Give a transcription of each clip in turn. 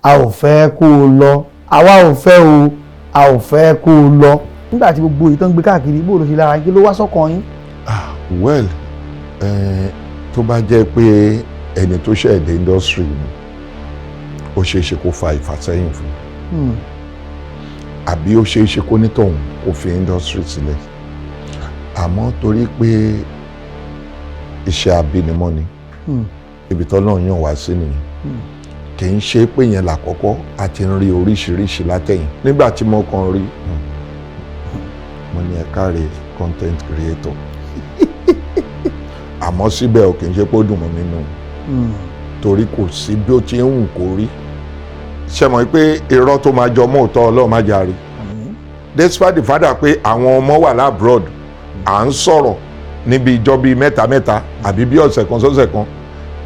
A ò fẹ́ kó o lọ, àwa ò fẹ́ o, a ò fẹ́ kó o lọ. Nígbà tí gbogbo ìtàn gbé káàkiri, bó ló ṣe lára, kí ló wá sọ́kàn yín? Ah, well, tó bá jẹ́ pé ẹni tó ṣẹ̀ dé industry ni, ó ṣeé ṣe kó fa ìfàsẹ́yìn fún, àbí ó ṣeé ṣe kó nítọ̀hún kó fi industry sílẹ̀. Àmọ́ torí pé iṣẹ́ abínimọ́ ni, ibi tọ́lọ́run yàn wá sí nìyẹn. Kì í ṣe pé yẹn làkọ́kọ́, a ti ń rí oríṣiríṣi látẹ̀yìn. Nígbà tí mo kàn rí, mo ní, "Ẹ káre, content creator." Àmọ́ síbẹ̀, ò kì í ṣe pé ó dùn mọ́ mi nù, torí kò sí bí ó ti ń wù kó rí. Ṣe mọ̀ pé irọ́ tó máa jọ mọ́ òótọ́, Ọlọ́run má jàre. Despite the fact pé àwọn ọmọ wà l'abroad, à ń sọ̀rọ̀ níbi ìjọ bíi mẹ́ta mẹ́ta àbí bí ọ̀sẹ̀ kan sọ́sẹ̀ kan,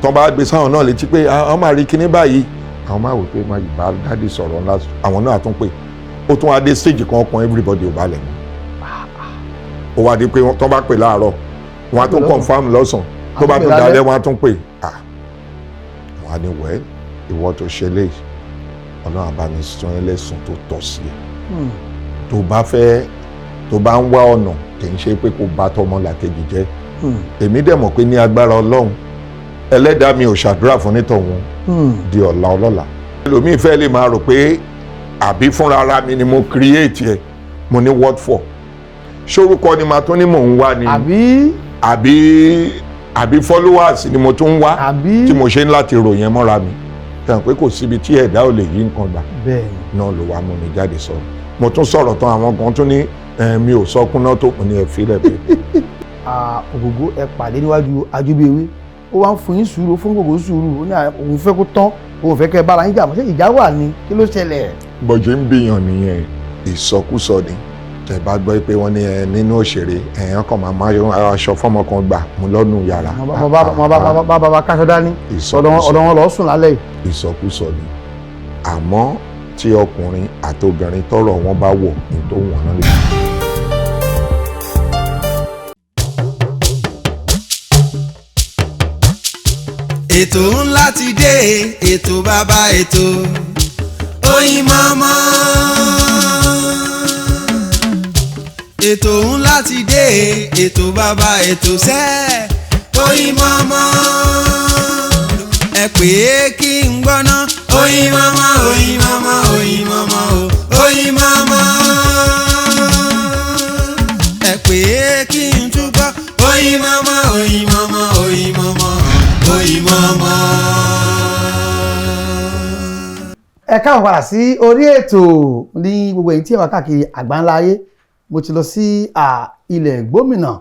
tó bá gbé sáwọn náà létí pé àwọn máa rí kinní báyìí, àwọn máa wò pé má bá daddy sọ̀rọ̀ ńlá, àwọn náà tún pé ó tún wá dé stage kan, ọkàn everybody ò balẹ̀ mọ́. Ó wá di pé tó bá pè láàárọ̀, wọ́n á tún confirm lọ́sàn, tó bá tún dalẹ́, wọ́n á tún pè. Ah, wọ́n á ní, "Wẹ́ ìwọ tó ṣe léyìí, Ọlọ́run á bá mi san ẹ́ lẹ́san tó tọ́ sí ẹ." Tó bá fẹ́, tó bá ń wá ọ̀nà, kì í ṣe pé kó bá tọmọ làkejì jẹ́. Èmi dẹ̀ mọ̀ pé ní agbára Ọlọ́run, ẹlẹ́dàá mi ò ṣàdúrà fún nítọ̀hún di ọ̀la ọlọ́la. Ẹlòmíì fẹ́ lè máa rò pé àbí fúnra ara mi ni mo create ẹ. Mo ní, "What for? Ṣórúkọ ni màá tún ní mò ń wá ni?" Àbí? Àbí followers ni mo tún ń wá? Àbí? Tí mo ṣe ń láti ròyìn ẹ mọ́ra mi tẹ̀ pé kò síbi tí ẹ̀dá ò lè yí nǹkan gbà. Náà ló wàá mú mi jáde sọ̀rọ̀. Mo tún sọ̀rọ̀ tán, àwọn kan tún ní mi ò sọkúnná tó. Mo ní, "Ẹ filẹ̀ bẹ́ẹ̀." Ògògó, ẹ pàdé níwájú Ajóbíewé, ó wá ń fún yín sùúrù, ó fún gbogbo sùúrù, ó ní òun fẹ́ kó tán, òun fẹ́ kẹ́ ẹ bára yín jà mọ́. Ṣé ìjà wà ní? Kí ló ṣẹlẹ̀? Bọ̀jẹ̀ ń bíyàn nìyẹn, ìsọkúsọ ni. Tẹ bá gbọ́ pé wọ́n ní ẹ nínú òṣèré, ẹ̀yàn kan máa máa aṣọ fọ́mọ kan gbà mú lọ́nù yàrá. Mo bá káṣọ dání, ọ̀dọ̀ wọn lọ sùn lálẹ́ yìí. Ìsọkúsọ ni. Àmọ́ tí ọkùnrin àti obìnrin tọ́rọ̀ wọn bá wọ̀ ní tó wọ̀n náà lè. Ètò ńlá ti dé, ètò bàbá ètò, Oyinmomo. Ètò ńlá ti dé, ètò bàbá ètò sẹ́, Oyinmomo. Ẹ pè é kí n gbọ́ná. Oyinmomo, Oyinmomo, Oyinmomo o, Oyinmomo. Ẹ pè é kí n túbọ̀. Oyinmomo, Oyinmomo, Oyinmomo, Oyinmomo. Ẹ káàbọ̀ padà sí orí ètò ní gbogbo èyí tí ẹ wà káàkiri àgbáńlá ayé. Mo ti lọ sí ilẹ̀ gómìnà,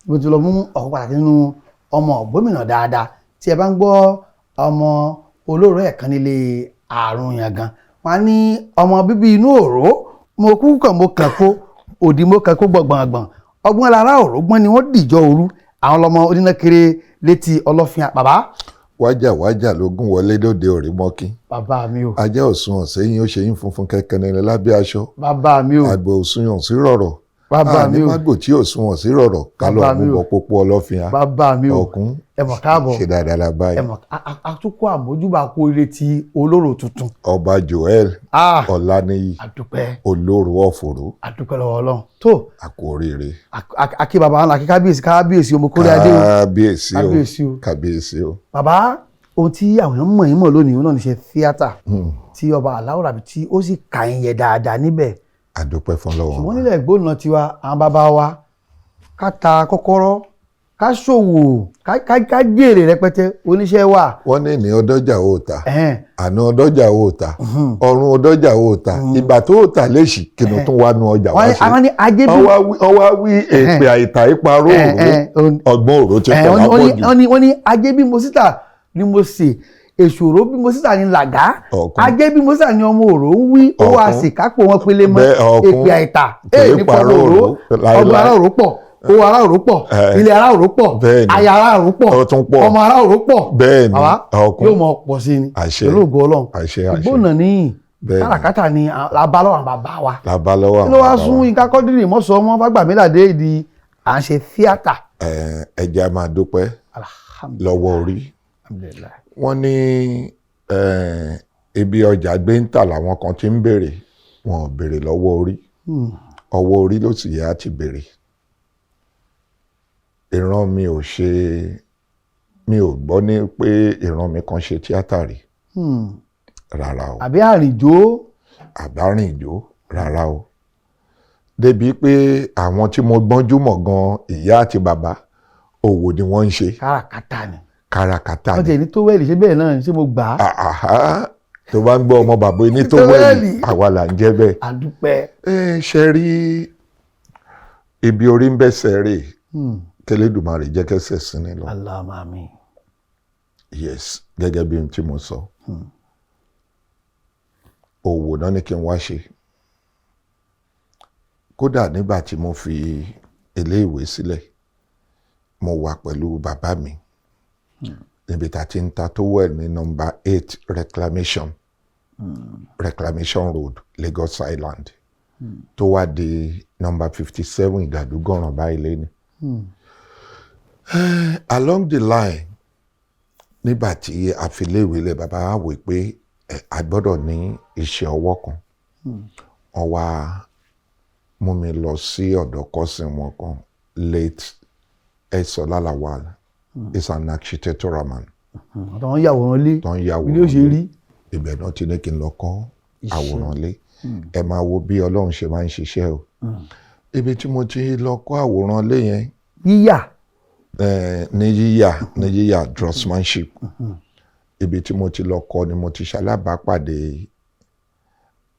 mo ti lọ mú ọ̀kan pàtàkì nínú ọmọ gómìnà dáadáa. Tí ẹ bá ń gbọ́ ọmọ olóró ẹ̀kan nílé àrùn yàngàn, wọn á ní ọmọ bíbí inú òró. Mo kú kàn, mo kàn kó òdì, mo kàn kó gbọ̀ngbọ̀ngbọ̀n ọgbọ́n lára òró gbọ́n ni wọ́n dìjọ́ òru. Àwọn ọlọmọ onínákere létí ọlọ́fin bàbá. Wájà wájà lógún wọlé lóde òrí mọ́kí. Bàbá mi o. Ajá òsùn ọ̀sẹ́yìn, ó ṣe yín funfun kẹkẹrẹ lábẹ́ aṣọ. Bàbá mi o. Àgbò òsùn sí rọ̀rọ̀. Bàbá mi o. Àní tí òsùn sí rọ̀rọ̀ kálọ̀ Bàbá mi mú o. bọ̀ pópó ọlọ́fin á. Bàbá mi o. Ọ̀kún. Ẹ mọ̀ káàbọ̀. Ṣe dáadáa la báyìí? Ẹ mọ̀ àtúkọ̀ àmójúbà kó ire ti olóró tuntun. Ọba Joel Ah, Ọláníyì. Àdúpẹ́. Olóró ọ̀fọ̀rọ̀. Àdúpẹ́ lọ́wọ́ Ọlọ́run tó. A kú oríire. Akí bàbá ńlá, akí kábíyèsí, kábíyèsí ọmọkórè adé o. Kábíyèsí o. Kábíyèsí o. Kábíyèsí o. Bàbá, ohun tí àwọn èèyàn mọ̀ yín mọ̀ lónìí, òun náà ní ṣe tíátà tí ọba aláwòrán tí ó sì kà ń yẹ dáadáa níbẹ̀. Àdúpẹ́ fún lọ́wọ́. Ṣùgbọ́n nílẹ̀ ìgbóná tiwa, àwọn bàbá wa, ká ta kọ́kọ́rọ́, ká ṣòwò, ká jèrè rẹpẹtẹ, oníṣẹ́ wà. Wọ́n ní ní ọdọ́jà ò ta, Ẹ̀hẹ́n. àná ọdọ́jà ò ta, ọ̀run ọdọ́jà ò ta, ìgbà tó ò ta léṣì kìnnìún tún wá nu ọjà wá Wọ́n ní ṣe. àwọn ní ajé bí. Wọ́n wá wí èpè àìtà ìparọ́ òró, ọgbọ́n òró ti pọ̀ lápọ̀jù. Wọ́n ní ajé bí mo síta ni mo sè, èṣòro bí mo síta ni làgá. Ọ̀kún. Ajé bí mo síta ni ọmọ òró ń wí owó. Ọ̀kún. Àsìkápò wọn pélé mọ́. Bẹ́ẹ̀, ọ̀kún. Èpè àìtà Kì í nípa parọ́ ọmọ òró. òró láéláé. Ọgbọ́n ará òró pọ̀, owó ará òró pọ̀, ilé ará òró pọ̀, aya ará òró pọ̀, Ó tún pọ̀. ọmọ ará òró pọ̀. Bẹ́ẹ̀ni, Bàbá, ọ̀kún. yóò mọ pọ̀ sí ni Àṣẹ. pẹ̀lú ògo Ọlọ́run. Àṣẹ, àṣẹ. Ìgbóná ní káràkátà ni labá lọ́wọ́ àwọn bàbá wa. Làbá lọ́wọ́ Kí ló àwọn wá bàbá sún wa. Yínká Quadri mọ́sọ̀ ọmọ Fágbàmíládé ìdí à ń ṣe tíátà? Ẹ jẹ́ á máa dúpẹ́ Alhamdulillah. lọ́wọ́ orí. Alhamdulillah. Wọ́n ní Ibi ọjà gbé ń tà làwọn kan ti ń béèrè, wọn ò béèrè lọ́wọ́ orí. Ọwọ́ orí ló sì yẹ á ti béèrè. Ìran mi ò ṣe, mi ò gbọ́ ní pé ìran mi kan ṣe tíátà rí. Rárá o. Àbí àrìnjó? Àbárìnjó, rárá o. Débi pé àwọn tí mo gbọ́njú mọ̀ gan, ìyá àti bàbá, òwò ni wọ́n ń ṣe. Káràkátà ni. Káràkátà Wọ́n ni. ti ní tówẹ́lì, ṣé bẹ́ẹ̀ náà ni? Ṣé mo gbà á? Àhá, tó bá ń gbọ́ ọmọ bàbá ní tówẹ́lì, àwa là ń jẹ́ bẹ́ẹ̀. Àdúpẹ́. Ẹ ṣe rí ibi orí ń bẹ́sẹ̀ rè, kẹlẹ́dùmarè jẹ́ kẹsẹ̀ sí ni lọ. Allahumma àmín. Yes, gẹ́gẹ́ bí ohun tí mo sọ, òwò náà ni kí n wá ṣe. Kódà nígbà tí mo fi iléèwé sílẹ̀, mo wà pẹ̀lú bàbá mi níbi tá a ti ń ta towel ní nọ́mbà 8 Reclamation Road, Lagos Island, tó wá di nọ́mbà 57 Ìgàdúgọ̀ràn báyìí lẹ́nu. Along the line, nígbà tí a fi iléèwé lẹ̀, bàbá wa wò pé a gbọ́dọ̀ ní iṣẹ́ ọwọ́ kan. Wọ́n wá mú mi lọ sí ọ̀dọ̀ cousin wọn kan, late Ẹ̀sọ́lá Lawal, is an architectural man. Àtàwọn yàwòrán lé. Tó ń yàwòrán Bí ó ṣe lé. rí. Ibẹ̀ náà ti ní kí n lọ kọ́ àwòrán lé. Ẹ máa wo bí Ọlọ́run ṣe máa ń ṣiṣẹ́ o. Ibi tí mo ti lọ kọ́ àwòrán lé yẹn, Yíyà. ní yíyà, draftsmanship, ibi tí mo ti lọ kọ́ ni mo ti ṣalábàápàdé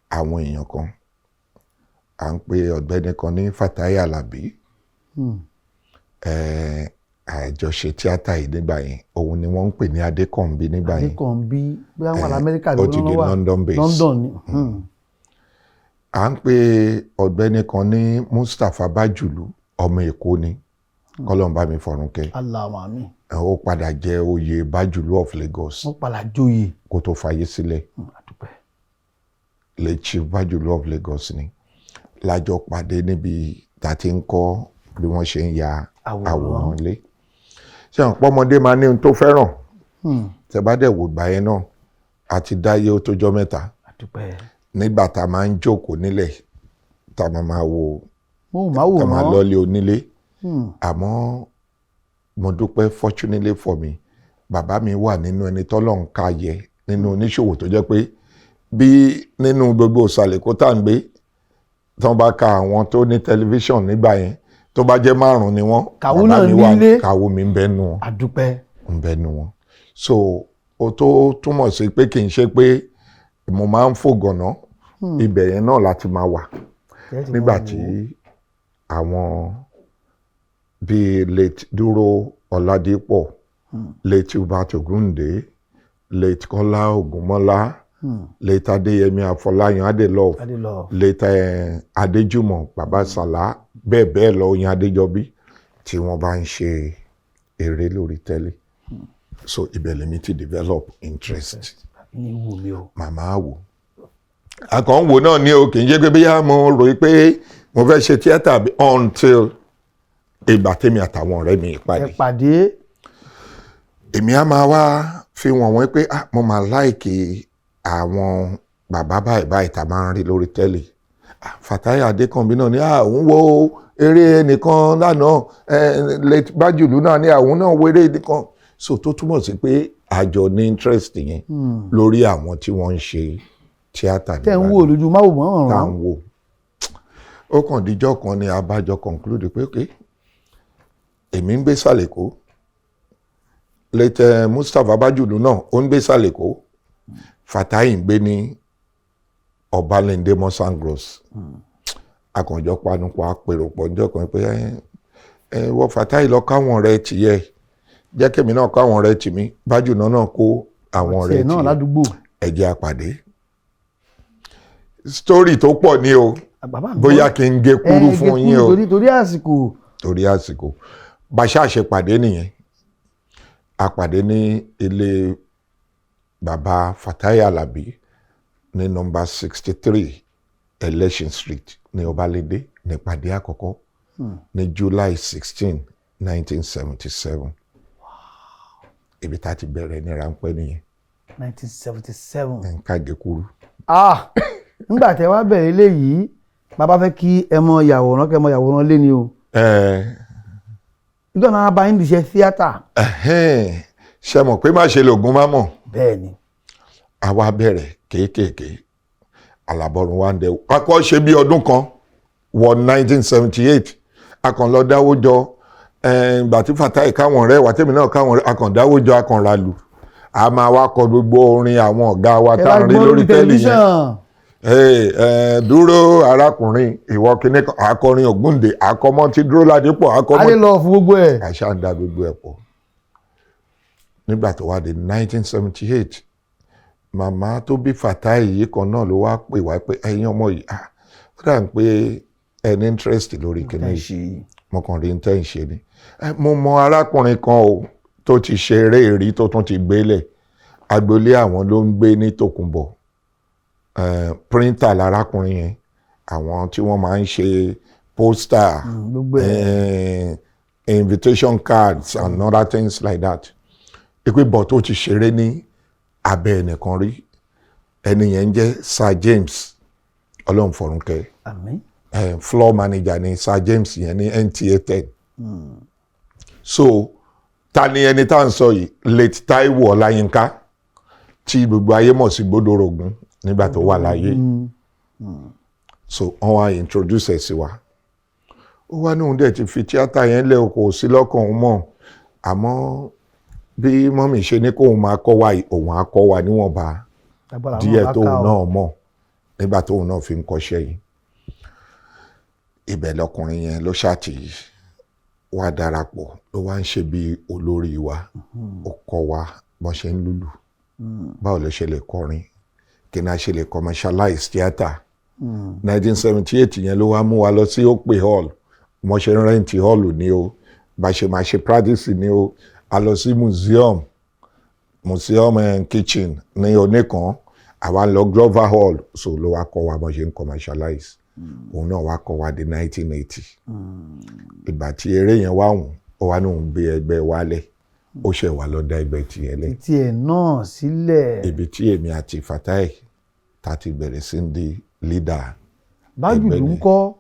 àwọn èèyàn kan. À ń pe ọ̀gbẹ́ni kan ní Fatai Alabi. Àjọṣe tíátà yìí nígbà yẹn, òun ni wọ́n ń pè ní Adékànbí nígbà yẹn. Adékànbí, bóyá wọn l'Amẹ́ríkà. Ó ti di London based. London ni. À ń pe ọ̀gbẹ́ni kan ní Mustapha Bájùlú, ọmọ Èkó ni, kọ́lọ́n bá mi fọ̀run kẹ́. Allahumma àmín. Ó padà jẹ oyè Bájùlú of Lagos Wọ́n padà joyè. kó tó fayé sílẹ̀. Àdúpẹ́. Late Chief Bájùlú of Lagos ni lájọ pàdé níbi tá a ti ń kọ́ bí wọ́n ṣe ń ya Àwòrán. àwòrán lé. Ṣé àwọn pọ́mọdé máa ní ohun tó fẹ́ràn? Tẹ bá dẹ̀ wò gbà yẹn náà, àti dáyé ó tójọ́ mẹ́ta. Àdúpẹ́. Nígbà tá a máa ń jókòó nílẹ̀, tá a máa máa wo tá a máa Móhùnmáwòrán. lọ́lé onílé. Àmọ́ mo dúpẹ́, fortunately for me, bàbá mi wà nínú ẹni tọ́lọ́run ká yẹ nínú oníṣòwò, tó jẹ́ pé bí nínú gbogbo ìsàlẹ̀ kó tá à ń gbé, tí wọ́n bá ka àwọn tó ní tẹlifíṣàn nígbà yẹn, tó bá jẹ́ márùn-ún ni wọ́n. Kàwú Bàbá náà mi wà. nílé. Kàwú mi ń bẹ nù wọn. Àdúpẹ́. Ń bẹ nù wọn. So o tó túmọ̀ sí pé kì í ṣe pé mo máa ń fò gànà, ibẹ̀ yẹn náà láti máa wà nígbà tí àwọn bíi late Dúró Ọládípọ̀, late Hubert Ògúndé, late Kọ́lá Ògúnmọ́lá, late Adéyẹmí Afọláyan Adélọ́ọ̀, Adélọ. late Adéjùmọ̀ Bàbá Sàlá, bẹ́ẹ̀ bẹ́ẹ̀ lọ, Oyin Adéjọbí, tí wọ́n bá ń ṣe eré lórí tẹ́lẹ̀. So ibẹ̀ lèmi ti develop interest. Ní wù mí o. Màmá wò, akàn ń wò náà ní o, kì í ṣe pé bóyá mo rò pé mo fẹ́ ṣe tíátà until ìgbà tèmi àtàwọn ọ̀rẹ́ mi Ẹ pàdé. pàdé. Èmi á máa wá fi wọ̀n wọ́n pé, ah, mo máa like àwọn bàbá báyìí báyìí tá a máa ń rí lórí tẹ́lẹ̀. Ah, Fatai Adékànbí náà ní, ah, òun wo eré ẹnìkan lánàá, late Bájùlú náà ní àwọn náà wo eré ẹnìkan. So tó túmọ̀ sí pé àjọ ní interest yẹn lórí àwọn tí wọ́n ń ṣe tíátà. Tẹ́ ń wò lójú máwòrán. Tá à ń wò ó, kàn díjọ́ kan ni abájọ conclude pé, ok, èmi ń gbé sàlẹ̀kó, late Mustapha Bájùlú náà ó ń gbé sàlẹ̀kó, Fatai ń gbé ní Ọbalẹ́ndé Mọ́sángros. Akànjọ panupọ̀ apèrò pọ̀ níjọ́ kan pé, ẹ wọ Fatai, lọ káwọn ọ̀rẹ́ tìyẹ, jẹ́ kémi náà káwọn ọ̀rẹ́ tìmí, Bájùlú náà kó àwọn ọ̀rẹ́ Tiẹ̀ náà tìyẹ, ládùúgbò. Ẹ jẹ́ á pàdé. Story tó pọ̀ ní o. Bàbá mi. Bóyá kí n gé kúrú Ẹ, fún gé yín kúrú. o. Torí àsìkò. Torí àsìkò. Bá a ṣáà ṣe pàdé nìyẹn. A pàdé ní ilé bàbá Fatai Alabi ní nọ́mbà 63 Election Street ní Ọbalẹ́ndé nípàdé àkọ́kọ́ ní July 16, 1977. Ibi tá a ti bẹ̀rẹ̀ ní ráńpẹ́ nìyẹn. 1977. Nǹkan gẹ̀kúrú. Ah, nígbà tẹ wá bẹ̀rẹ̀ eléyìí, bàbá fẹ́ kí ẹ mọ yàwòrán, kẹ́ mọ yàwòrán lé ni o. Ìgbà náà bá yín níṣẹ́ tíátà. Ẹ̀hẹ́n, ṣe mọ̀ pé má ṣe lògùn má mọ̀. Bẹ́ẹ̀ ni. Àwa bẹ̀rẹ̀ kéékèèké, Àlàbọ̀rùn wa ń dẹ̀ akọ́ ṣe bí ọdún kan wọ 1978, a kàn lọ dáwó jọ. Ìgbà tí Fatai káwọn ọ̀rẹ́ wa, tèmi náà káwọn ọ̀rẹ́, a kàn dáwó jọ, a kàn ra lù, a máa wá kọ gbogbo orin àwọn ọ̀gá wa Ẹ tá bá à ń rí gbọ́ lórí lórí tẹ́lì yẹn. tẹlifíṣàn. Hey, dúró arákùnrin, ìwọ kìíní kan, akọrin Ògúndé, akọmọ tí dúró ládìpọ̀, akọmọ Adé lọ fún gbogbo ẹ̀. Àṣà ń da gbogbo ẹ̀ pọ̀. Nígbà tó wá di 1978, màmá tó bí Fatai yìí kan náà ló wá pè wá pé ẹ̀yin ọmọ yìí, ah, ó dà ń pé ẹ ní interest lórí kìíní yìí, mo kàn rí tẹ́ ń ṣe ni. Mo mọ arákùnrin kan o tó ti ṣe eré ìrí tó tún ti gbélẹ̀, agboolé àwọn ló ń gbé ní Tòkunbọ̀. Printer lárákùnrin yẹn, àwọn tí wọ́n máa ń ṣe poster, Gbogbo ẹ̀. Invitation cards and other things like that. Ìpè bọ̀ tó ti ṣeré ní abẹ́ ẹnìkan rí, ẹni yẹn ń jẹ́ Sir James, Ọlọ́run fọ̀run kẹ́. Àmín. Floor manager ni Sir James yẹn ní NTA 10. So ta ni ẹni tá à ń sọ yìí? Late Taiwo Ọláyínká, tí gbogbo ayé mọ̀ sí Gbódòrògún nígbà tó wà láyé. So wọ́n wá introduce ẹ̀ sí wa. Ó wá ní òun dẹ̀ ti fi tíátà yẹn lẹ̀, kò sí lọ́kàn òun mọ́, àmọ́ bí mummy ṣe ní kóun máa kọ́ wa yìí, òun á kọ́ wa níwọ̀nba Agbára àwọn díẹ̀ bá tóun ká o. náà mọ̀ nígbà tóun náà fi ń kọ́ṣẹ́ yìí. Ibẹ̀ lọkùnrin yẹn ló ṣáàtì wá darapọ̀, ló wá ń ṣe bí olórí wa. Ó kọ́ wa bọ́n ṣe ń lùlù, báwo ló ṣe lè kọrin, kí ni a ṣe lè commercialize theatre. 1978 yẹn ló wá mú wa lọ sí Òpè hall, mo ṣe ń rent hall ní o, bá ṣe máa ṣe practice ní o. A lọ sí museum and kitchen ní Oníkan, àwa lọ Glover Hall. So ló wá kọ́ wa bó ṣe ń commercialize. Òun náà wá kọ́ wa di 1980. Ìgbà tí eré yẹn wá wùn, ó wá ní òun gbé ẹgbẹ́ wálẹ̀, ó ṣe wà lọ dá ẹgbẹ́ tiẹ̀ lẹ̀. Tiẹ̀ náà sílẹ̀. Ibi tí èmi àti Fatai ta ti bẹ̀rẹ̀ sí ń di leader. Bájùlù ẹgbẹ́ ń ni. kọ́.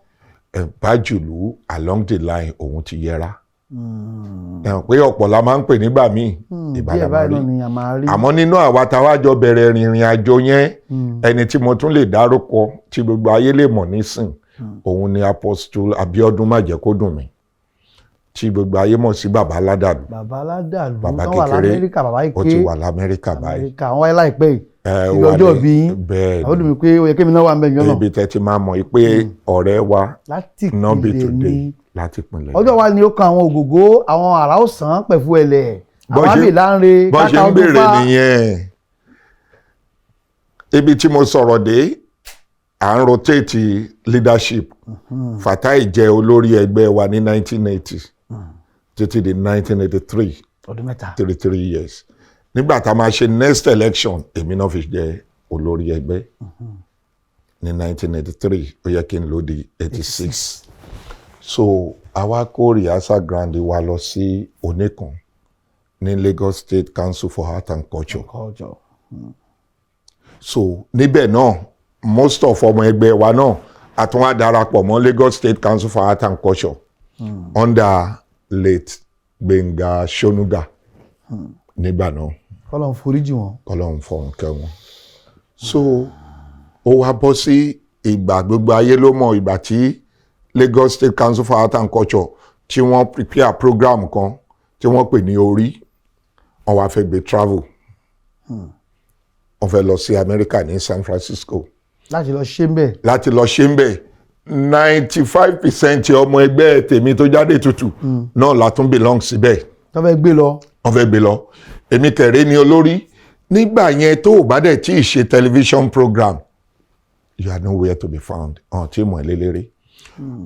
Ẹ̀, Bájùlù, along the line òun ti yẹra. Ẹ̀ hàn pé ọ̀pọ̀ la máa ń pè nígbà míì, Díẹ̀ ìbàdàn máa báyìí rí náà ni a máa rí. Àmọ́ nínú àwa táwa jọ bẹ̀rẹ̀ ìrìn àjò yẹn, ẹni tí mo tún lè dárúkọ tí gbogbo ayé lè mọ̀ nísìn, òun ni Apostle Abiodun Májẹ̀kódùnmí, tí gbogbo ayé mọ̀ sí Bàbá Aládàlú. Bàbá Aládàlú. Bàbá Tán wà kékeré. l'Amẹ́ríkà, bàbá Ó ti ike. wà l'Amẹ́ríkà báyìí. Amẹ́ríkà, àwọn wáyé láìpẹ́ yìí. Ẹ Ibi wà ọjọ́ ní ìbí yín. Bẹ́ẹ̀. Àwọn olùmí pé ó yẹ kémi náà wà ń bẹ̀ yẹn náà. Ibi tẹ́ ti máa mọ̀ pé ọ̀rẹ́ wa Láti no be ìpìlẹ̀ today ni. láti pinlẹ̀. Ọjọ́ wa ni ó kan àwọn ògògó, àwọn àrà òsàn pẹ̀fú ẹlẹ̀, Bọ́n àwọn ṣe- àmì láńre bọ́n ṣe káka ń ọdún béèrè fá. nìyẹn. Ibi tí mo sọ̀rọ̀ dé, à ń rotate leadership. Fatai jẹ́ olórí ẹgbẹ́ wa ní 1980 títí di 1983. Ọdún 3. 3 years. Nígbà tá a máa ṣe next election, èmi náà fi jẹ́ olórí ẹgbẹ́ ní 1983. Ó yẹ kí n lò di 86. So àwa kó rehearsal ground wa lọ sí Oníkan ní Lagos State Council for Art and Culture. Culture. So níbẹ̀ náà, most of ọmọ ẹgbẹ́ wa náà, a tún wá darapọ̀ mọ́ Lagos State Council for Art and Culture under late Gbẹ̀ngà Ṣónúgà nígbà náà. Kọ́lọ́n foríjì wọn. Kọ́lọ́run fọ̀run kẹ́ wọn. So ó wá bọ́ sí ìgbà gbogbo ayé ló mọ̀, ìgbà tí Lagos State Council for Art and Culture tí wọ́n prepare program kan tí wọ́n pè ní orí. Wọ́n wá fẹ́ gbé travel, wọ́n fẹ́ lọ sí Amẹ́ríkà ní San Francisco Láti lọ ṣe ń bẹ̀. Láti lọ ṣe ń bẹ̀. 95% ọmọ ẹgbẹ́ tèmi tó jáde tutù náà la tún belong síbẹ̀. Tó fẹ́ gbé lọ. Wọ́n fẹ́ gbé lọ. Èmi kẹ̀rẹ́ ni olórí nígbà yẹn. Tó o bá dẹ̀ tí ì ṣe television program, you are nowhere to be found. Ọ̀hún tí mọ̀ ẹ́ lélẹ́rẹ́.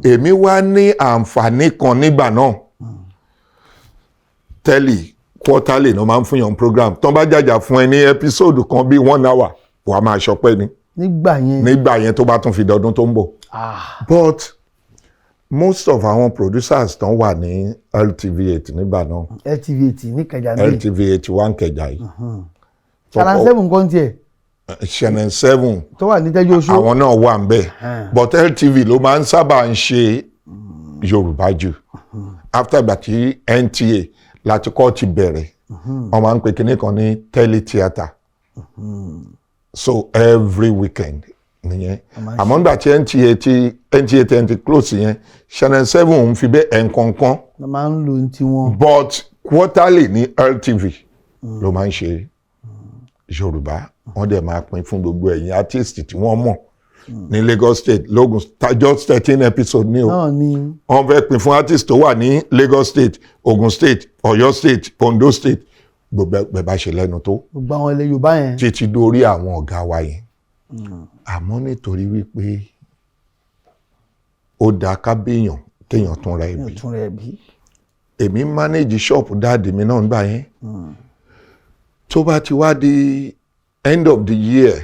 Èmi wá ní àǹfààní kan nígbà náà. Tẹ́lì quarterly ló máa ń fún yàn program. Tó ń bá jàjà fún ẹ ní episode kan bíi one hour, wàá máa ṣọpẹ́ ni. Nígbà yẹn. Nígbà yẹn, tó bá tún fi dọdún tó ń bọ̀. But most of àwọn producers tán wà ní LTV 8 nígbà náà. LTV 8 ní Ìkẹjà ní. LTV 8 wà ní Ìkẹjà yìí. Channel 7 nǹkan tiẹ̀. Channel 7 tó wà ní Tẹ́jú Oṣó. Àwọn náà wà ń bẹ̀, but LTV ló máa ń sábà ń ṣe Yorùbá jù. After ìgbà tí NTA láti kọ́ ti bẹ̀rẹ̀, wọ́n máa ń pè kinní kan ní teletheatre, so every weekend nìyẹn. Àmọ́ nígbà tí NTA ti close yẹn, Channel 7 ń fi bẹ́ẹ̀ ẹ̀ǹkọ̀ọ̀kan. Wọ́n máa ń lo ti wọn. But quarterly ní LTV ló máa ń ṣe Yorùbá. Wọ́n dẹ̀ máa pín fún gbogbo ẹ̀yin artist tí wọ́n mọ̀ ní Lagos State, lógun, just 13 episode ní o. Náà ni. Wọ́n fẹ́ pín fún artist tó wà ní Lagos State, Ogun State, Ọ̀yọ́ State, Ondo State, gbogbo ẹ̀ bá ṣe lẹ́nu tó. Gbogbo àwọn ilẹ̀ Yorùbá yẹn. Títí dórí àwọn ọ̀gá wa yẹn. Àmọ́ nítorí wípé ó dáa ká béèyàn kéèyàn tún ra ní ẹbí. Ọ̀tún rẹ̀ bí. Èmi manage shop daddy mi náà nígbà yẹn. Tó bá ti wá di end of the year,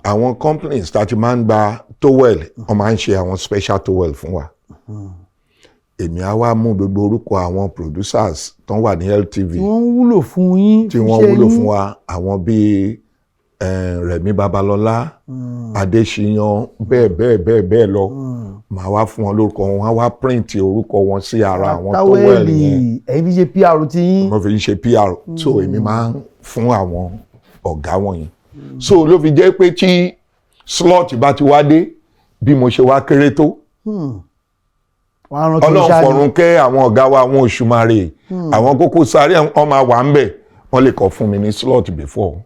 àwọn companies tá a ti máa ń gba towel, wọ́n máa ń ṣe àwọn special towel fún wa. Èmi á wá mú gbogbo orúkọ àwọn producers tó wà ní LTV tí wọ́n ń wúlò fún yín. tí wọ́n iṣẹ́ wúlò yín. Fún wa, àwọn bíi Rẹ̀mí Babalọ́lá, Adéṣiyàn, bẹ́ẹ̀ bẹ́ẹ̀ bẹ́ẹ̀ bẹ́ẹ̀ lọ. Màá wá fún wọn lórúkọ wọn, á wá print orúkọ wọn sí ara àwọn towel towel yẹn. Ẹ̀yin fi ṣe PR ti yín. Mo fi ń ṣe PR, so èmi máa ń fún àwọn ọ̀gá wọ̀nyẹn. So ló fi jẹ́ pé tí slot bá ti wá dé, bí mo ṣe wá kéré tó, Wọ́n á rántí Ọlọ́run iṣẹ́ ni. fọ̀run kẹ́ àwọn ọ̀gá wa, àwọn Òṣùmàrè, àwọn Kókó Sáré, wọ́n máa wà ń bẹ̀, wọ́n lè kọ́ fún mi ní slot before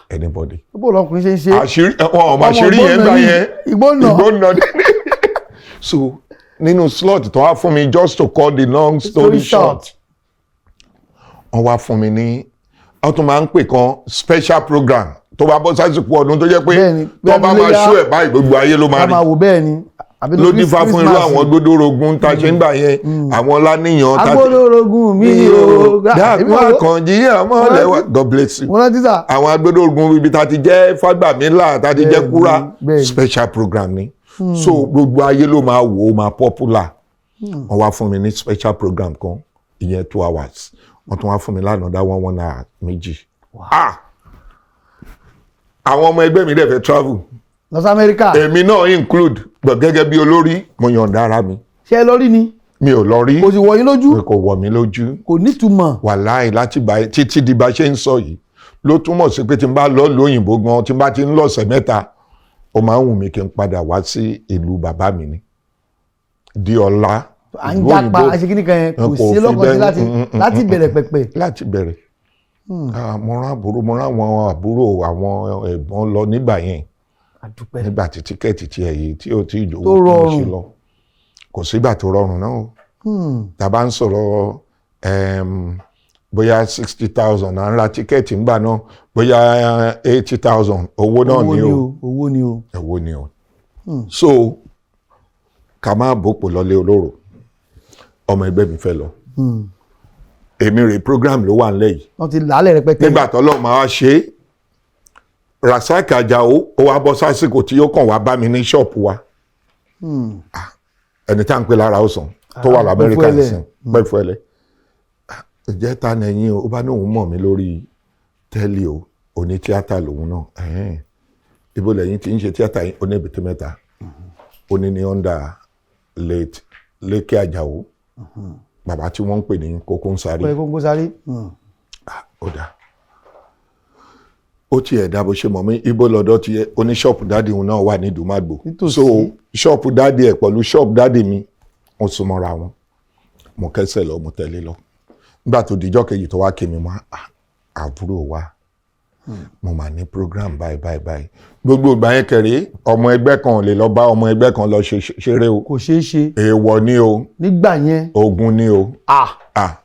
anybody. Bó lọkùnrin ṣe ń ṣe. Àṣírí wọn ọmọ àṣírí yẹn gbà yẹn. Ìgbóná. Ìgbóná. So nínú slot tó wá fún mi, just to cut the long story story short, short, wọ́n wá fún mi ní, wọ́n tún máa ń pè kan special program tó bá bọ́ sásìkò ọdún, tó jẹ́ pé tó bá bẹ́ẹ̀ni, máa léyà. ṣú ẹ̀ báyìí, gbogbo ayé ló máa ká rí. Máa wò bẹ́ẹ̀ ni. Àbí Ló dífá fún irú Christmas. àwọn gbódòrógún tá a ṣe ń gbà yẹn, àwọn láníyàn tá a ti Agbódòrógún mi o. Dákun Àkànjí àmọ́ lẹ́wà, God bless you. Mo rántí sà. Àwọn agbódòrógún ibi tá a ti jẹ́ Fágbàmílà, tá a ti jẹ́ Kúrà, special program ni. So gbogbo ayé ló máa wò ó, máa popular. Wọ́n wá fún mi ní special program kan, ìyẹn 2 hours. Wọ́n tún wá fún mi lánàá dá one one hour méjì. Ah, àwọn ọmọ ẹgbẹ́ mi dẹ̀ fẹ́ travel Lọ sí Amẹ́ríkà. èmi náà include, but gẹ́gẹ́ bí olórí, mo yọ̀ǹda ara mi. Ṣé ẹ lọ rí ni? Mi ò lọ rí. Kò sì wọ̀ yín lójú. Kò wọ̀ mí lójú. Kò nítumọ̀. Wàláì, láti bá títí di bá ṣe ń sọ yìí, ló túmọ̀ sí pé tí n bá lọ lóyìnbó gan, tí n bá ti ń lọ́sẹ̀ 3, ó máa ń wù mí kí n padà wá sí ìlú bàbá mi ni di ọ̀la. À ń Ìlú jápa òyìnbó àṣekínní kan yẹn kò kò sí fi lọ́kàn sí bẹ́ẹ̀- láti bẹ̀rẹ̀ pẹ̀pẹ̀. Láti bẹ̀rẹ̀. Ah, mo rán àbúrò, mo rán àwọn àbúrò, àwọn ẹ̀gbọ́n lọ nígbà yẹn. Àdúpẹ́. Nígbà tí ticket tiẹ̀ yìí tí ó ti jòwó tó kí n ṣe rọrùn. Lọ, kò sígbà tó rọrùn náà o. Tá a bá ń sọ̀rọ̀ bóyá 60,000 à ń ra ticket ńgbà náà, bóyá 80,000, owó náà Owó ni ni o. o, owó ni o. Owó ni o. So ká má bòpò lọlé olóró, ọmọ ẹgbẹ́ mi fẹ́ lọ, èmi rè, program ló wà nílẹ̀ yìí. Wọ́n ti làálẹ̀ rẹpẹtẹ. Nígbà tọ́lọ́ máa wá ṣe é, Rasaki Ajao, ó wá bọ́ sásìkò tí ó kàn wá bá mi ní ṣọ́ọ̀pù wa. Ah, ẹni tá à ń pè lára ọ̀sán tó wà l'Amẹ́ríkà Pẹ́fúẹ́lẹ̀. nísìn Pẹ́fúẹ́lẹ̀. Ìjẹ́ ta ni ẹ̀yin o? Ó bá ní òun mọ̀ mí lórí tẹ́lì o, òní tíátà lòun náà. Ẹ̀hẹ́n. Ibo lẹ́yìn tí ń ṣe tíátà yín? Ó ní Èbúté Mẹ́ta, ó ní ní under late Lékè Àjàó, bàbá tí wọ́n ń pè ní Kókó ń sáré. Pé Kókó Sáré. Ó dáa, ó tiẹ̀ dá bó ṣe mọ̀ mí. Ibo lọ́dọ̀ tiẹ̀? Ó ní ṣọ́ọ̀pù daddy òun náà wà ní Ìdúmàgbò. Nítòsí. So ṣọ́ọ̀pù daddy ẹ̀ pẹ̀lú ṣọ́ọ̀pù daddy mi, wọ́n sún mọ́ra wọn. Mo kẹ́sẹ̀ lọ, mo tẹ̀lé lọ. Nígbà tó dijọ́ kejì tó wá kí mi mọ́, "Ah, àbúrò wa, mo mà ní program báyìí báyìí báyìí." Gbogbo ìgbà yẹn kẹrì, ọmọ ẹgbẹ́ kan ò lè lọ bá ọmọ ẹgbẹ́ kan lọ ṣeré o. Kò ṣeé ṣe. Èèwọ̀ ni o. Nígbà yẹn. Ogun ni o. Ah. Ah,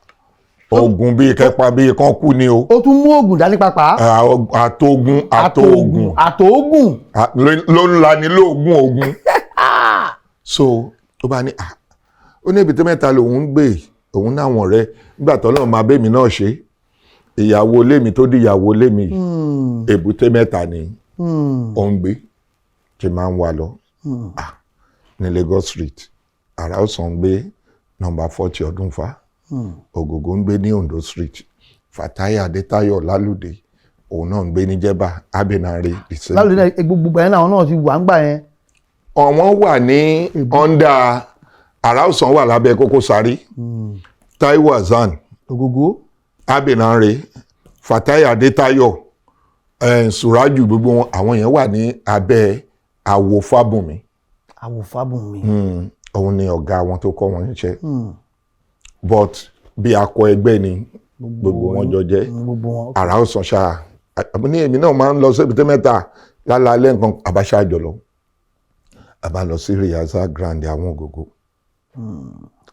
ogun bíi kẹpa bíi kan kú ni o. Ó tún mú oògùn dání pàápàá. Ah, àtogun àtoògùn. Àtòògùn. Ah, ló ń la ni lóògùn ogun. So ó bá ní, ah, ó ní Èbúté Mẹ́ta lòun ń gbé, òun náwọn ọ̀rẹ́. Nígbà tó lọ́ọ́ máa bẹ́mi náà ṣe ìyàwó ilé mi, tó di ìyàwó ilé mi yìí, Èbúté Mẹ́ta ni ó ń gbé tí máa ń wá lọ. Ah, ní Lagos Street, àrà ọ̀sán ń gbé nọ́mbà 40 Ọdúnfà, Ògògó ń gbé ní Ondo Street, Fatai Adétáyọ̀ Lálùdé. Òun náà ń gbé ní Jẹ́bà, Abenare the same. Lálùdé náà, gbogbo yẹn làwọn náà ti wà ń gbà yẹn. Àwọn wà ní under Àràòsàn, wà lábẹ́ Koko Zaria, Taiwo Hassan, Ògògó. Abenare, Fatai Adétáyọ̀, Suraju, gbogbo wọn, àwọn yẹn wà ní abẹ́ Àwò Fábùnmi. Àwòfábùnmi. Òun ni ọ̀gá wọn tó kọ́ wọn níṣẹ́, but bí akọ ẹgbẹ́ ni gbogbo wọn jọ jẹ́. Gbogbo wọn. Àràòsàn ṣáà àbí ní èmi náà máa ń lọ sí Èbúté Mẹ́ta lálálẹ́ nǹkan àbáṣá jọ lọ, a bá lọ sí rehearsal ground àwọn Ògògó.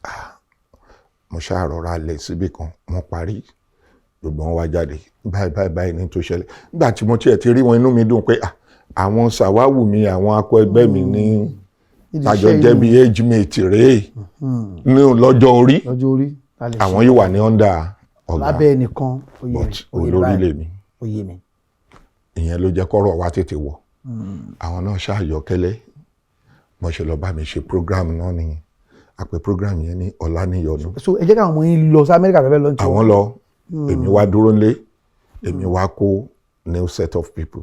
Ah, mo ṣáà rọra lẹ̀ síbì kan, wọ́n parí, gbogbo wọn wá jáde, báyìí báyìí báyìí ní tó ṣẹlẹ̀. Nígbà tí mo tiẹ̀ ti rí wọn, inú mi dùn pé ah, àwọn sàwáwù mi, àwọn akọ ẹgbẹ́ mi ní Nídìí tàjọ iṣẹ́ jẹ́ yìí. bí age mate rèé ní lọ́jọ́ orí. Lọ́jọ́ orí ta lè ṣe. Àwọn yóò wà ní under ọ̀gá. Lábẹ́ ẹnìkan, oyè. But Oyè olórí báyìí. lèmi. Oyè mi. Ìyẹn ló jẹ́ kọ́rọ̀ wa tètè wọ̀. Àwọn náà ṣàyọkẹ́lẹ́ mo ṣe lọ bá mi ṣe program náà nìyẹn. A pè program yẹn ní Ọláníyọnu. So ẹ jẹ́ káwọn ọmọ yín lọ sí Amẹ́ríkà fẹ́fẹ́ lọ́n tí. Àwọn lọ, èmi wá dúró nílé, èmi wá kó new set of people.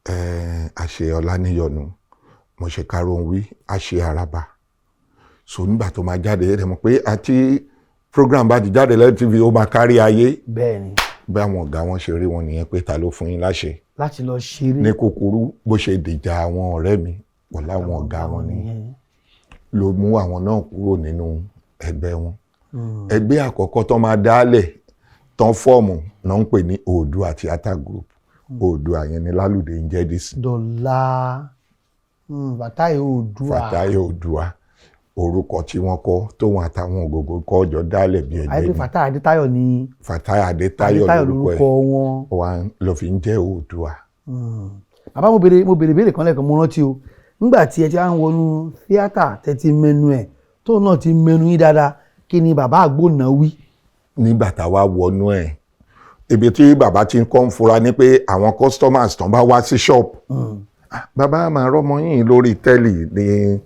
A ṣe Ọláníyọnu, mo ṣe Karunwi, a ṣe Àràbà. So nígbà tó máa jáde, ẹ mọ̀ pé àti program bá ti jáde lẹ́yìn TV, ó máa kárí ayé. Bẹ́ẹ̀ ni. Bí àwọn ọ̀gá wọn ṣe rí wọn nìyẹn pé ta ló fún yín láṣẹ? Láti lọ ṣeré. Ní kúkúrú, bó ṣe dìjà àwọn ọ̀rẹ́ mi pọ̀ láwọn ọ̀gá wọn nìyẹn, ló mú àwọn náà kúrò nínú ẹgbẹ́ wọn. Ẹgbẹ́ àkọ́kọ́ tó máa dálẹ̀ tán form náà ń pè ní Oòduà Theatre Group. Oòduà yẹn ni Lálùdé ń jẹ́ dísì. Dọ̀là Fatai Oòduà. Fatai Oòduà, orúkọ tí wọ́n kọ́ tóun àtàwọn Ògògó kọ́ ọjọ́ dálẹ̀ bí ẹgbẹ́ Àyè pé ni. Fatai Adétáyọ̀ ni. Fatai Adétáyọ̀. Adétáyọ̀ lórúkọ lórúkọ ẹ̀ wọn. wa ló fi ń jẹ́ Oòduà. Bàbá, mo béèrè béèrè kan lẹ́ẹ̀kan, mo rántí o. Nígbà tí ẹ ti á ń wọnú tíátà, tẹ ti mẹnu ẹ̀, tóun náà ti mẹnu yín dáadáa, kí ni bàbá àgbòna wí? Nígbà táwa wọnú ẹ̀, ibi tí bàbá ti ń kọ́ ń fura ni pé àwọn customers tán bá wá sí shop, "Ah, bàbá máa rọ́mọ yín lórí telly ní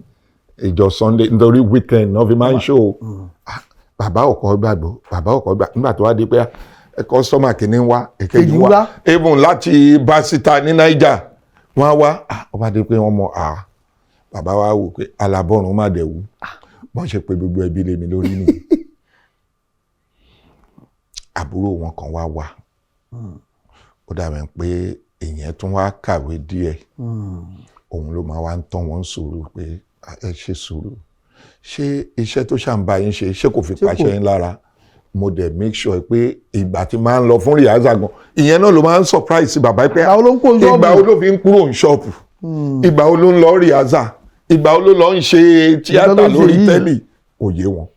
ìjọ Sunday," nítorí weekend náà fi máa ń show. Ah, bàbá ò kọ́ gbàgbọ́, bàbá ò kọ́ gbà. Nígbà tó wá di pé ah, customer kìíní ń wá, èkejì Kejì wá, wá. Even láti Básítà ní Niger wọ́n á wá. Ah, ó bá di pé wọ́n mọ, ah, bàbá wa wò pé alábọ̀rún má dẹ̀ wú. Bọ́n ṣe pé gbogbo ẹbí lé mi lórí nìyí. Àbúrò wọn kan wá wà, ó dàbí pé èèyàn tún wá kàwé díẹ̀, òun ló máa wá ń tán wọn sùúrù pé, "Ah, ẹ ṣe sùúrù, ṣé iṣẹ́ tó ṣàǹbá yín ṣe, ṣé kò fi Ṣé kò- pàṣẹ yín lára?" Mo dẹ̀ make sure pé ìgbà tí máa ń lọ fún rehearsal gan, ìyẹn náà ló máa ń surprise bàbá pé Ìgbà wo ló ń kó ṣọ́ọ̀bù? Ìgbà wo ló fi ń kúrò ní ṣọ́ọ̀bù? Ìgbà wo ló ń lọ rehearsal? Ìgbà wo ló lọ ń ṣe tíátà ló ń ṣe lórí yìí? Telly kò yé wọn,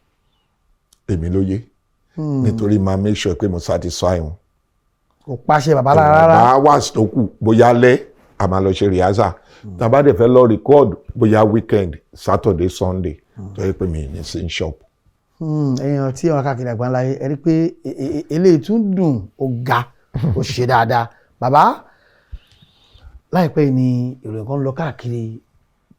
èmi ló yé, nítorí máa make sure pé mo satisfy wọn. Kò pàṣẹ bàbá lára rárá. Bá hours tó kù, bóyá lẹ́ a máa lọ ṣe rehearsal, tá a bá dẹ̀ fẹ́ lọ record, bóyá weekend, Saturday, Sunday, tó yẹ pé mi ní sí shop. Ẹ̀yin tí wọn káàkiri àgbáńlá yìí, ẹ rí i pé eléyìí tún dùn, ó ga, ó ṣe dáadáa. Bàbá, láìpẹ́ yìí ni ìròyìn kan lọ káàkiri,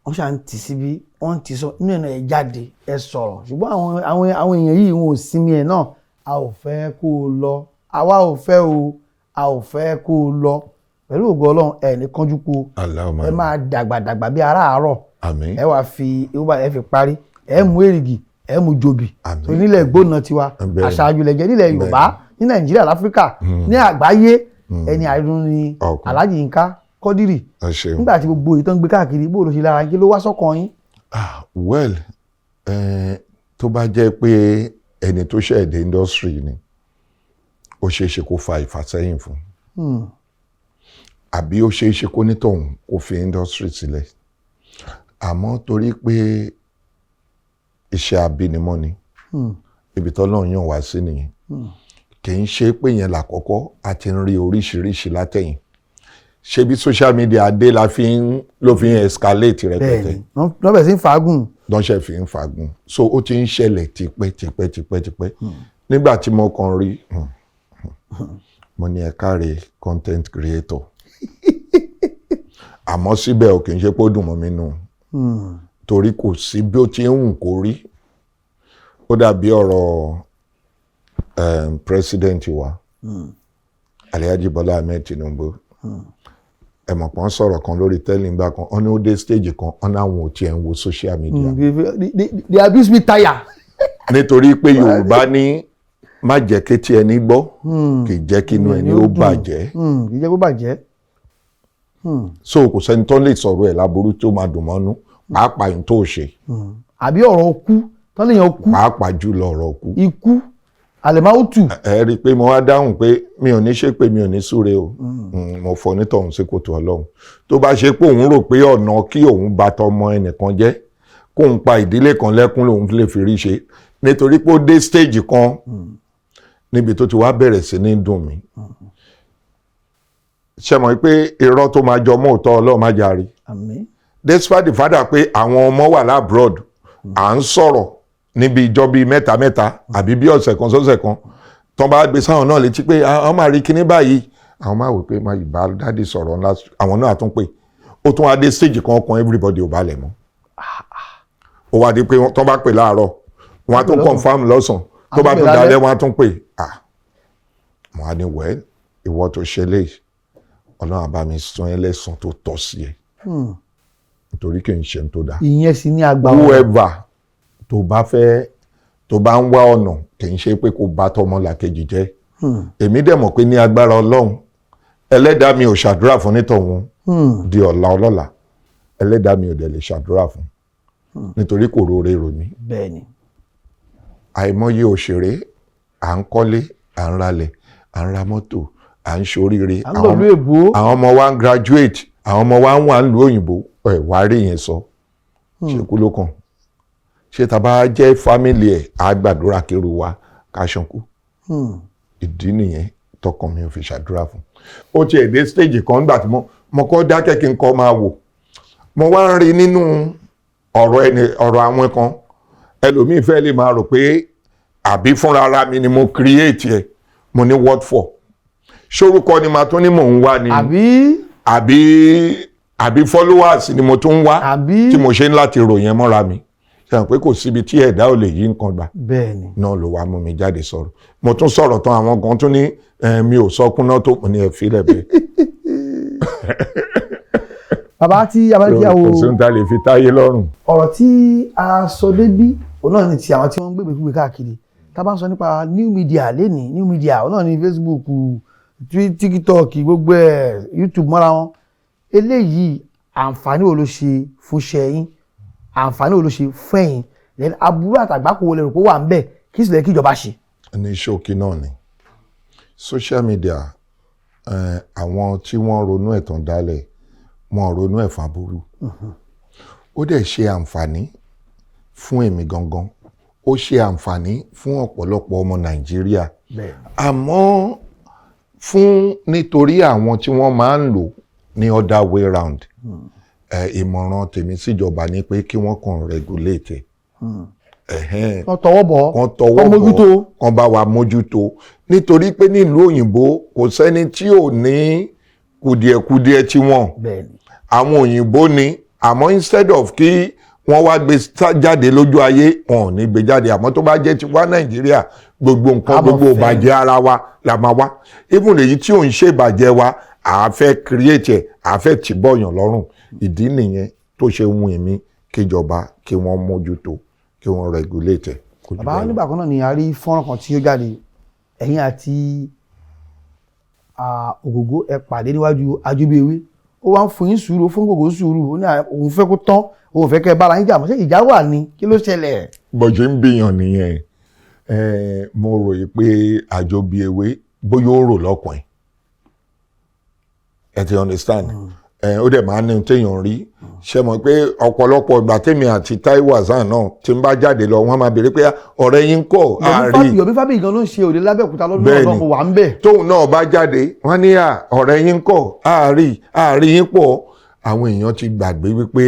wọ́n ṣà ń tì síbí, wọ́n ń tì sọ inú ẹ̀ náà, ẹ jáde, ẹ sọ̀rọ̀. Ṣùgbọ́n àwọn èèyàn yìí, wọn ò sinmi ẹ̀ náà. A ò fẹ́ kó o lọ, àwa ò fẹ́ o, a ò fẹ́ kó o lọ. Pẹ̀lú ògo Ọlọ́run, ẹ̀ ní kánjú kú o. Allahumma. Ẹ máa dàgbà dàgbà bí aráàárọ̀. Àmín. Ẹ wàá fi ewúbà, ẹ fi parí, ẹ mú èrìgì, ẹ mú jobi. Àmín. Torí nílẹ̀ gbóná tiwa, Bẹ́ẹ̀ni. aṣáájú lẹ̀jẹ̀ nílẹ̀ Yorùbá, ní Nàìjíríà, l'Áfíríkà, ní àgbáyé, ẹni àìdùn ni. Ọkùnrin. Alhaji Yinka Quadri, Ẹ ṣeun. nígbà tí gbogbo ìtàn gbé káàkiri, bó ló ṣe lára, kí ló wá sọ́kàn yín? Ah, well, tó bá jẹ́ pé ẹni tó ṣẹ̀ dé industry ni, ó ṣeé ṣe kó fa ìfàsẹ́yìn fún, àbí ó ṣeé ṣe kó nítọ̀hún kó fi industry sílẹ̀. Àmọ́ torí pé iṣẹ́ abínimọ́ ni, ibi tọ́lọ́run yàn wá sí nìyẹn. Kì í ṣe pé yẹn làkọ́kọ́, a ti ń rí oríṣiríṣi látẹ̀yìn. Ṣé bí social media dé la fi ń ló fi ń escalate rẹpẹtẹ. Bẹ́ẹ̀ni, wọ́n bẹ̀rẹ̀ sí ń fàágùn. Lọ́sẹ̀ fi ń fagún. So ó ti ń ṣẹlẹ̀ tipẹ́ tipẹ́ tipẹ́ tipẹ́. Nígbà tí mo kàn rí, mo ní ẹ káre, content creator. Àmọ́ síbẹ̀, ò kì í ṣe pé ó dùn mọ́ mi nù, torí kò sí bí ó ti ń wù kó rí. Ó dàbí ọ̀rọ̀ president wa. Alhaji Bọ́lá Ahmed Tinubu, ẹ mọ̀ pọ́n sọ̀rọ̀ kan lórí tẹ́lẹ̀ ńgbà kan, wọ́n ní ó dé stage kan, wọ́n ní àwọn ò tiẹ̀ ń wo social media. They abuse me tire. Nítorí pé Yorùbá ní má jẹ́ kétí ẹni gbọ́, kì í jẹ́ kí inú ẹni ó bàjẹ́. Kì í jẹ́ kó bàjẹ́. So kò sẹ́ni tó lè sọ̀rọ̀ ẹ̀ láburú tó máa dùn mọ́nú, pàápàá yìí tó ṣe. Àbí ọ̀rọ̀ kú tán lèèyàn kú. Pàápàá jùlọ ọ̀rọ̀ kú. Ikú àlèmáwùtù. Ẹ rí i pé mo wá dáhùn pé mi ò ní ṣépè, mi ò ní súre o. Mo fọ onítọ̀hún sí kòtò Ọlọ́run. Tó bá ṣe pé òun rò pé ọ̀nà kí òun bà tọmọ ẹnìkan jẹ́, kóun pa ìdílé kan lẹ́kún lòun lè fi rí ṣe, nítorí pé ó dé stage kan níbi tó ti wá bẹ̀rẹ̀ sí ní dùn mí. Ṣe mọ̀ pé irọ́ tó máa jọ mọ́ òótọ́, Ọlọ́run má jàre. Àmín. Despite the fact pé àwọn ọmọ wà l'abroad, à ń sọ̀rọ̀ níbi ìjọ bíi mẹ́ta mẹ́ta àbí bí ọ̀sẹ̀ kan sọ́sẹ̀ kan, tán bá gbé sáwọn náà létí pé àwọn máa rí kinní báyìí, àwọn máa wò pé máa bá daddy sọ̀rọ̀ ńlá, àwọn náà tún pé ó tún wá dé stage kan, ọkàn everybody ò balẹ̀ mọ́. Ó wá di pé tán bá pè láàárọ̀, wọ́n á tún confirm lọ́sàn, tó bá tún dalẹ́, wọ́n á tún pè. Ah, mo á ní wẹ́ẹ́, ìwọ tó ṣe léyìí, Ọlọ́run á bá mi san ẹ́ lẹ́san tó tọ́ sí ẹ, nítorí kì í ṣe tó dáa. Ìyẹn sì ní àgbà. Whoever tó bá fẹ́, tó bá ń wá ọ̀nà, kì í ṣe pé kó bá tọmọlàkejì jẹ́. Èmi dẹ̀ mọ̀ pé ní agbára Ọlọ́run, ẹlẹ́dàá mi ò ṣàdúrà fún nítọ̀hún di ọ̀la ọlọ́la, ẹlẹ́dàá mi ò dẹ̀ lè ṣàdúrà fún, nítorí kò róore rò mí. Àìmọye òṣèré, à ń kọ́lé, à ń ralẹ̀, à ń ra mọ́tò, à ń ṣoríire. À ń lọ ìlú èbó. Àwọn ọmọ wa ń graduate, àwọn ọmọ wa ń wà ń lu òyìnbó. Ẹ wá rí yẹn sọ, ṣé kú ló kàn? Ṣé tá a bá jẹ́ family ẹ̀, á gbàdúrà kéru wa ká ṣankú? Ìdí nìyẹn tọkàn mi ò fi ṣàdúrà fún. Ó tiẹ̀ dé stage kan nígbà tí mo kọ́ dákẹ́ kí n kọ́ máa wò, mo wá ń rí nínú ọ̀rọ̀ ẹni, ọ̀rọ̀ àwọn kan, ẹlòmíì fẹ́ lè máa rò pé àbí fúnra ara mi ni mo create ẹ̀. Mo ní what for? Ṣórúkọ ni màá tún ní mò ń wá ni? Àbí? Àbí followers ni mo tún ń wá? Àbí? Tí mo ṣe ń láti ròyìn mọ́ra mi, ṣe hàn pé kò síbi tí ẹ̀dá ò lè yí nǹkan gbà. Náà ló wá mú mi jáde sọ̀rọ̀. Mo tún sọ̀rọ̀ tán, àwọn kan tún ní mi ò sọkúnná tó. Mo ní ẹ filẹ̀ bẹ́ẹ̀. Bàbá, tí a bá ní kí a wo Kò sí ohun tá a lè fi táyé lọ́rùn. Ọ̀rọ̀ tí a sọ débí, òun náà ni ti àwọn tí wọ́n ń gbégbé kúgbé káàkiri. Tá a bá ń sọ nípa new media lénìí, new media òun náà ni Facebook, TikTok, gbogbo ẹ̀, YouTube mọ́ra wọn. Eléyìí, àǹfààní wo ló ṣe fún iṣẹ́ yín? Àǹfààní wo ló ṣe fún ẹ̀yin? Then aburú àtàgbákò wo lẹ rò pé ó wà ń bẹ̀? Kí sì lè kí ìjọba ṣe? Ní ṣókí náà ni social media, àwọn tí wọ́n ronú ẹ̀ tán dálẹ̀, wọ́n ronú ẹ̀ fàbúrú. Ó dẹ̀ ṣe àǹfààní fún èmi gangan, ó ṣe àǹfààní fún ọ̀pọ̀lọpọ̀ ọmọ Nàìjíríà. Àmọ́ fún nítorí àwọn tí wọ́n máa ń lò ní other way round, ìmọ̀ràn tèmi síjọba ni pé kí wọ́n kàn regulate ẹ̀. Ẹ̀hẹ́n. Wọ́n tọwọ́ bọ̀. Kán tọwọ́ Kán bọ̀. Mójútó. Kán bá wa mójútó, nítorí pé nílùú òyìnbó, kò sẹ́ni tí ò ní kùdìẹ̀kudiẹ tiwọn. Àwọn òyìnbó ni, àmọ́ instead of kí wọ́n wá gbé jáde lójú ayé, wọn ò ní gbé jáde. Àmọ́ tó bá jẹ́ tiwa Nàìjíríà, gbogbo nǹkan, A mọ̀ gbogbo fẹ́. ìbàjẹ́ ara wa la máa wá. Even èyí tí ò ń ṣe ìbàjẹ́ wa, à á fẹ́ create ẹ̀, à á fẹ́ tìbọ̀yàn lọ́rùn. Ìdí nìyẹn tó ṣe wù mí kíjọba kí wọ́n mójútó, kí wọ́n regulate ẹ̀. Kò jù Bàbá, bẹ́ẹ̀ lọ. nígbà kan náà ni a rí fọ́nrán kan tí ó jáde, ẹ̀yin àti Ògògó, ẹ pàdé níwájú Ajóbíewé, ó wá ń fún yín sùúrù, ó fún Ògògó sùúrù, ó ní òun fẹ́ kó tán, òun fẹ́ kẹ́ ẹ bára yín jà mọ́. Ṣé ìjà wà ní? Kí ló ṣẹlẹ̀? Bó ṣe ń bíyàn nìyẹn. Mo rò yìí pé Àjọbíewé bóyá ó rò lọ́kàn ẹ̀, ẹ ti understand? Ó dẹ̀ máa ń ní ohun téèyàn rí. Ṣe mọ̀ pé ọ̀pọ̀lọpọ̀ ìgbà tèmi àti Táíwò Hassan náà tí ń bá jáde lọ, wọ́n máa béèrè pé ọ̀rẹ́ yín kọ́ àárí. Yomi Fabiyi gan ló ń ṣe òde lábẹ́òkúta lọ́dún náà. Mo wà ń bẹ̀. Tóun náà bá jáde, wọ́n ní à ọ̀rẹ́ yín kọ́ àárí, àárí yín pọ̀. Àwọn èèyàn ti gbàgbé wípé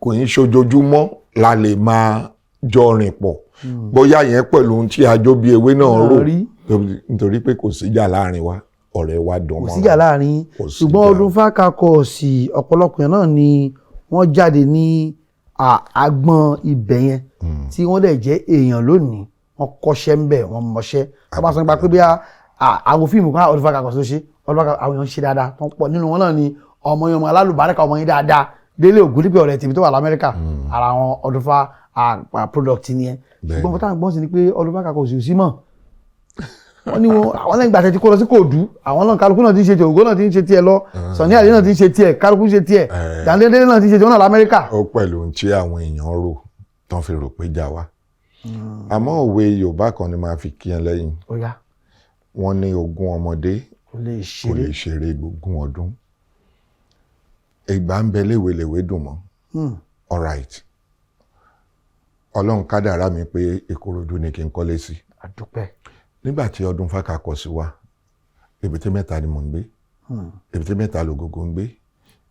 kò ń ṣojoojúmọ́ la lè máa jọ rìn pọ̀. Bóyá yẹn pẹ̀lú ohun tí Ajóbíewé náà Náà rò rí. nítorí pé kò síjà láàrin wa, ọ̀rẹ́ wa dùn Kò mọ́ra. síjà láàrin. Kò síjà. Ṣùgbọ́n ọdún fákakọ̀ọ̀sì, ọ̀pọ̀lọpọ̀ yẹn náà ni wọ́n jáde ní agbọ́n ibẹ̀ yẹn, tí wọ́n dẹ̀ jẹ́ èèyàn lónìí, wọ́n kọ́ṣẹ́ ń bẹ̀, wọ́n mọṣẹ́. Wọ́n bá sọ nípa pé bí Àwọn fíìmù kan, Ọdúnfà Kakọ̀sí ló ṣe. Ọdúnfà Kakọ̀sí, àwọn èèyàn ń ṣe dáadáa tó ń pọ̀ nínú wọn náà ni ọmọ yẹn, ọmọ alálùbáríkà, ọmọ yín dáadáa, Délé Ògúndípẹ̀, ọ̀rẹ́ tèmi tó wà l'Amẹ́ríkà. Ara àwọn Ọdúnfà product nìyẹn. Ṣùgbọ́n nǹkan táwọn gbọ́n sí ni pé Ọdúnfà Kakọ̀sí ò sí mọ́. Wọ́n ní wọn àwọn lẹ́yìn ìgbà tẹ́ ti kó lọ sí Kòòdú, àwọn náà, kálukú náà ti ń ṣe tiẹ̀, Ògo náà ti ń ṣe tiẹ̀ lọ, Sọ̀ní Àdé náà ti ń ṣe tiẹ̀, kálukú ń ṣe tiẹ̀, Dàndéndé náà ti ń ṣe tiẹ̀, wọ́n náà l'Amẹ́ríkà. Ó pẹ̀lú ohun tí àwọn èèyàn rò tán fi rò pé já wa, àmọ́ òwe Yorùbá kan ni màá fi kí ẹ lẹ́yìn. Ó yá. Wọ́n ní ogún ọmọdé kò lè kò ṣeré lè ṣeré ogún ọdún. Ìgbà ń bẹ léwelèwe dùn mọ́. Alright, Ọlọ́run kádàrá mi pé Ìkòròdú ni kí n kọ́lé sí. Àdúpẹ́. Nígbà tí Ọdúnfà Kakọ̀sí wá, Èbúté Mẹ́ta ni mò ń gbé, Èbúté Mẹ́ta lògògó ń gbé,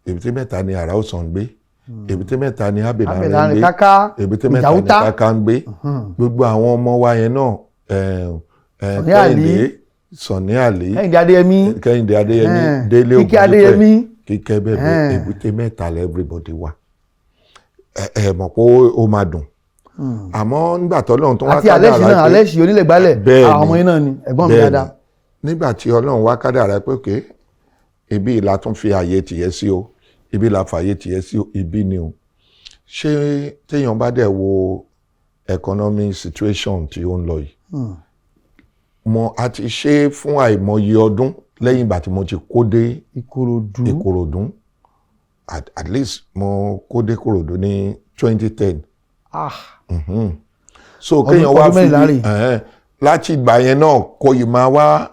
Èbúté Mẹ́ta ni Àrà Òsàn ń gbé, Èbúté Mẹ́ta ni Ábẹ̀lárin ń Abẹ̀lárin gbé, káká. Èbúté Mẹ́ta ni Ìjàútá. Káká ń gbé. Gbogbo àwọn ọmọ wa yẹn náà, Sọ̀ní Àlí. Kẹ́hìndé, Sọ̀ní Àlí, Kẹ́hìndé Adéyẹmí. Kẹ́hìndé Adéyẹmí, Délé Kíkẹ́ Ògúndípẹ̀, Adéyẹmí. Kíkẹ́ bẹ́ẹ̀ bẹ́ẹ̀. Èbúté Mẹ́ta lẹ́ everybody wà. Ẹ ẹ mọ̀ pé ó máa dùn, àmọ́ nígbà tọ́lọ́run tó wá Àti Alẹ́sì náà. pé Alẹ́sì onílẹ̀gbálẹ̀. Bẹ́ẹ̀ni. Àwọn ọmọ yín náà ni, ẹ̀gbọ́n mi dáadáa. Nígbà tí Ọlọ́run wá kádàrá pé òkè ibi ìlà tún fi àyè tìyẹ́ sí o, ibi ìlà fàyè tìyẹ́ sí o, ibi ni o. Ṣé téèyàn bá dẹ̀ wo economic situation tí ó ń lọ yìí, mo a ti ṣe é fún àìmọye ọdún lẹ́yìn ìgbà tí mo ti kó dé Ìkòròdú. Ìkòròdú. At least mo kó dé Ìkòròdú ní 2010. So kéèyàn wá ọdún fi 14 rè. Láti ìgbà yẹn náà kò yìí máa wá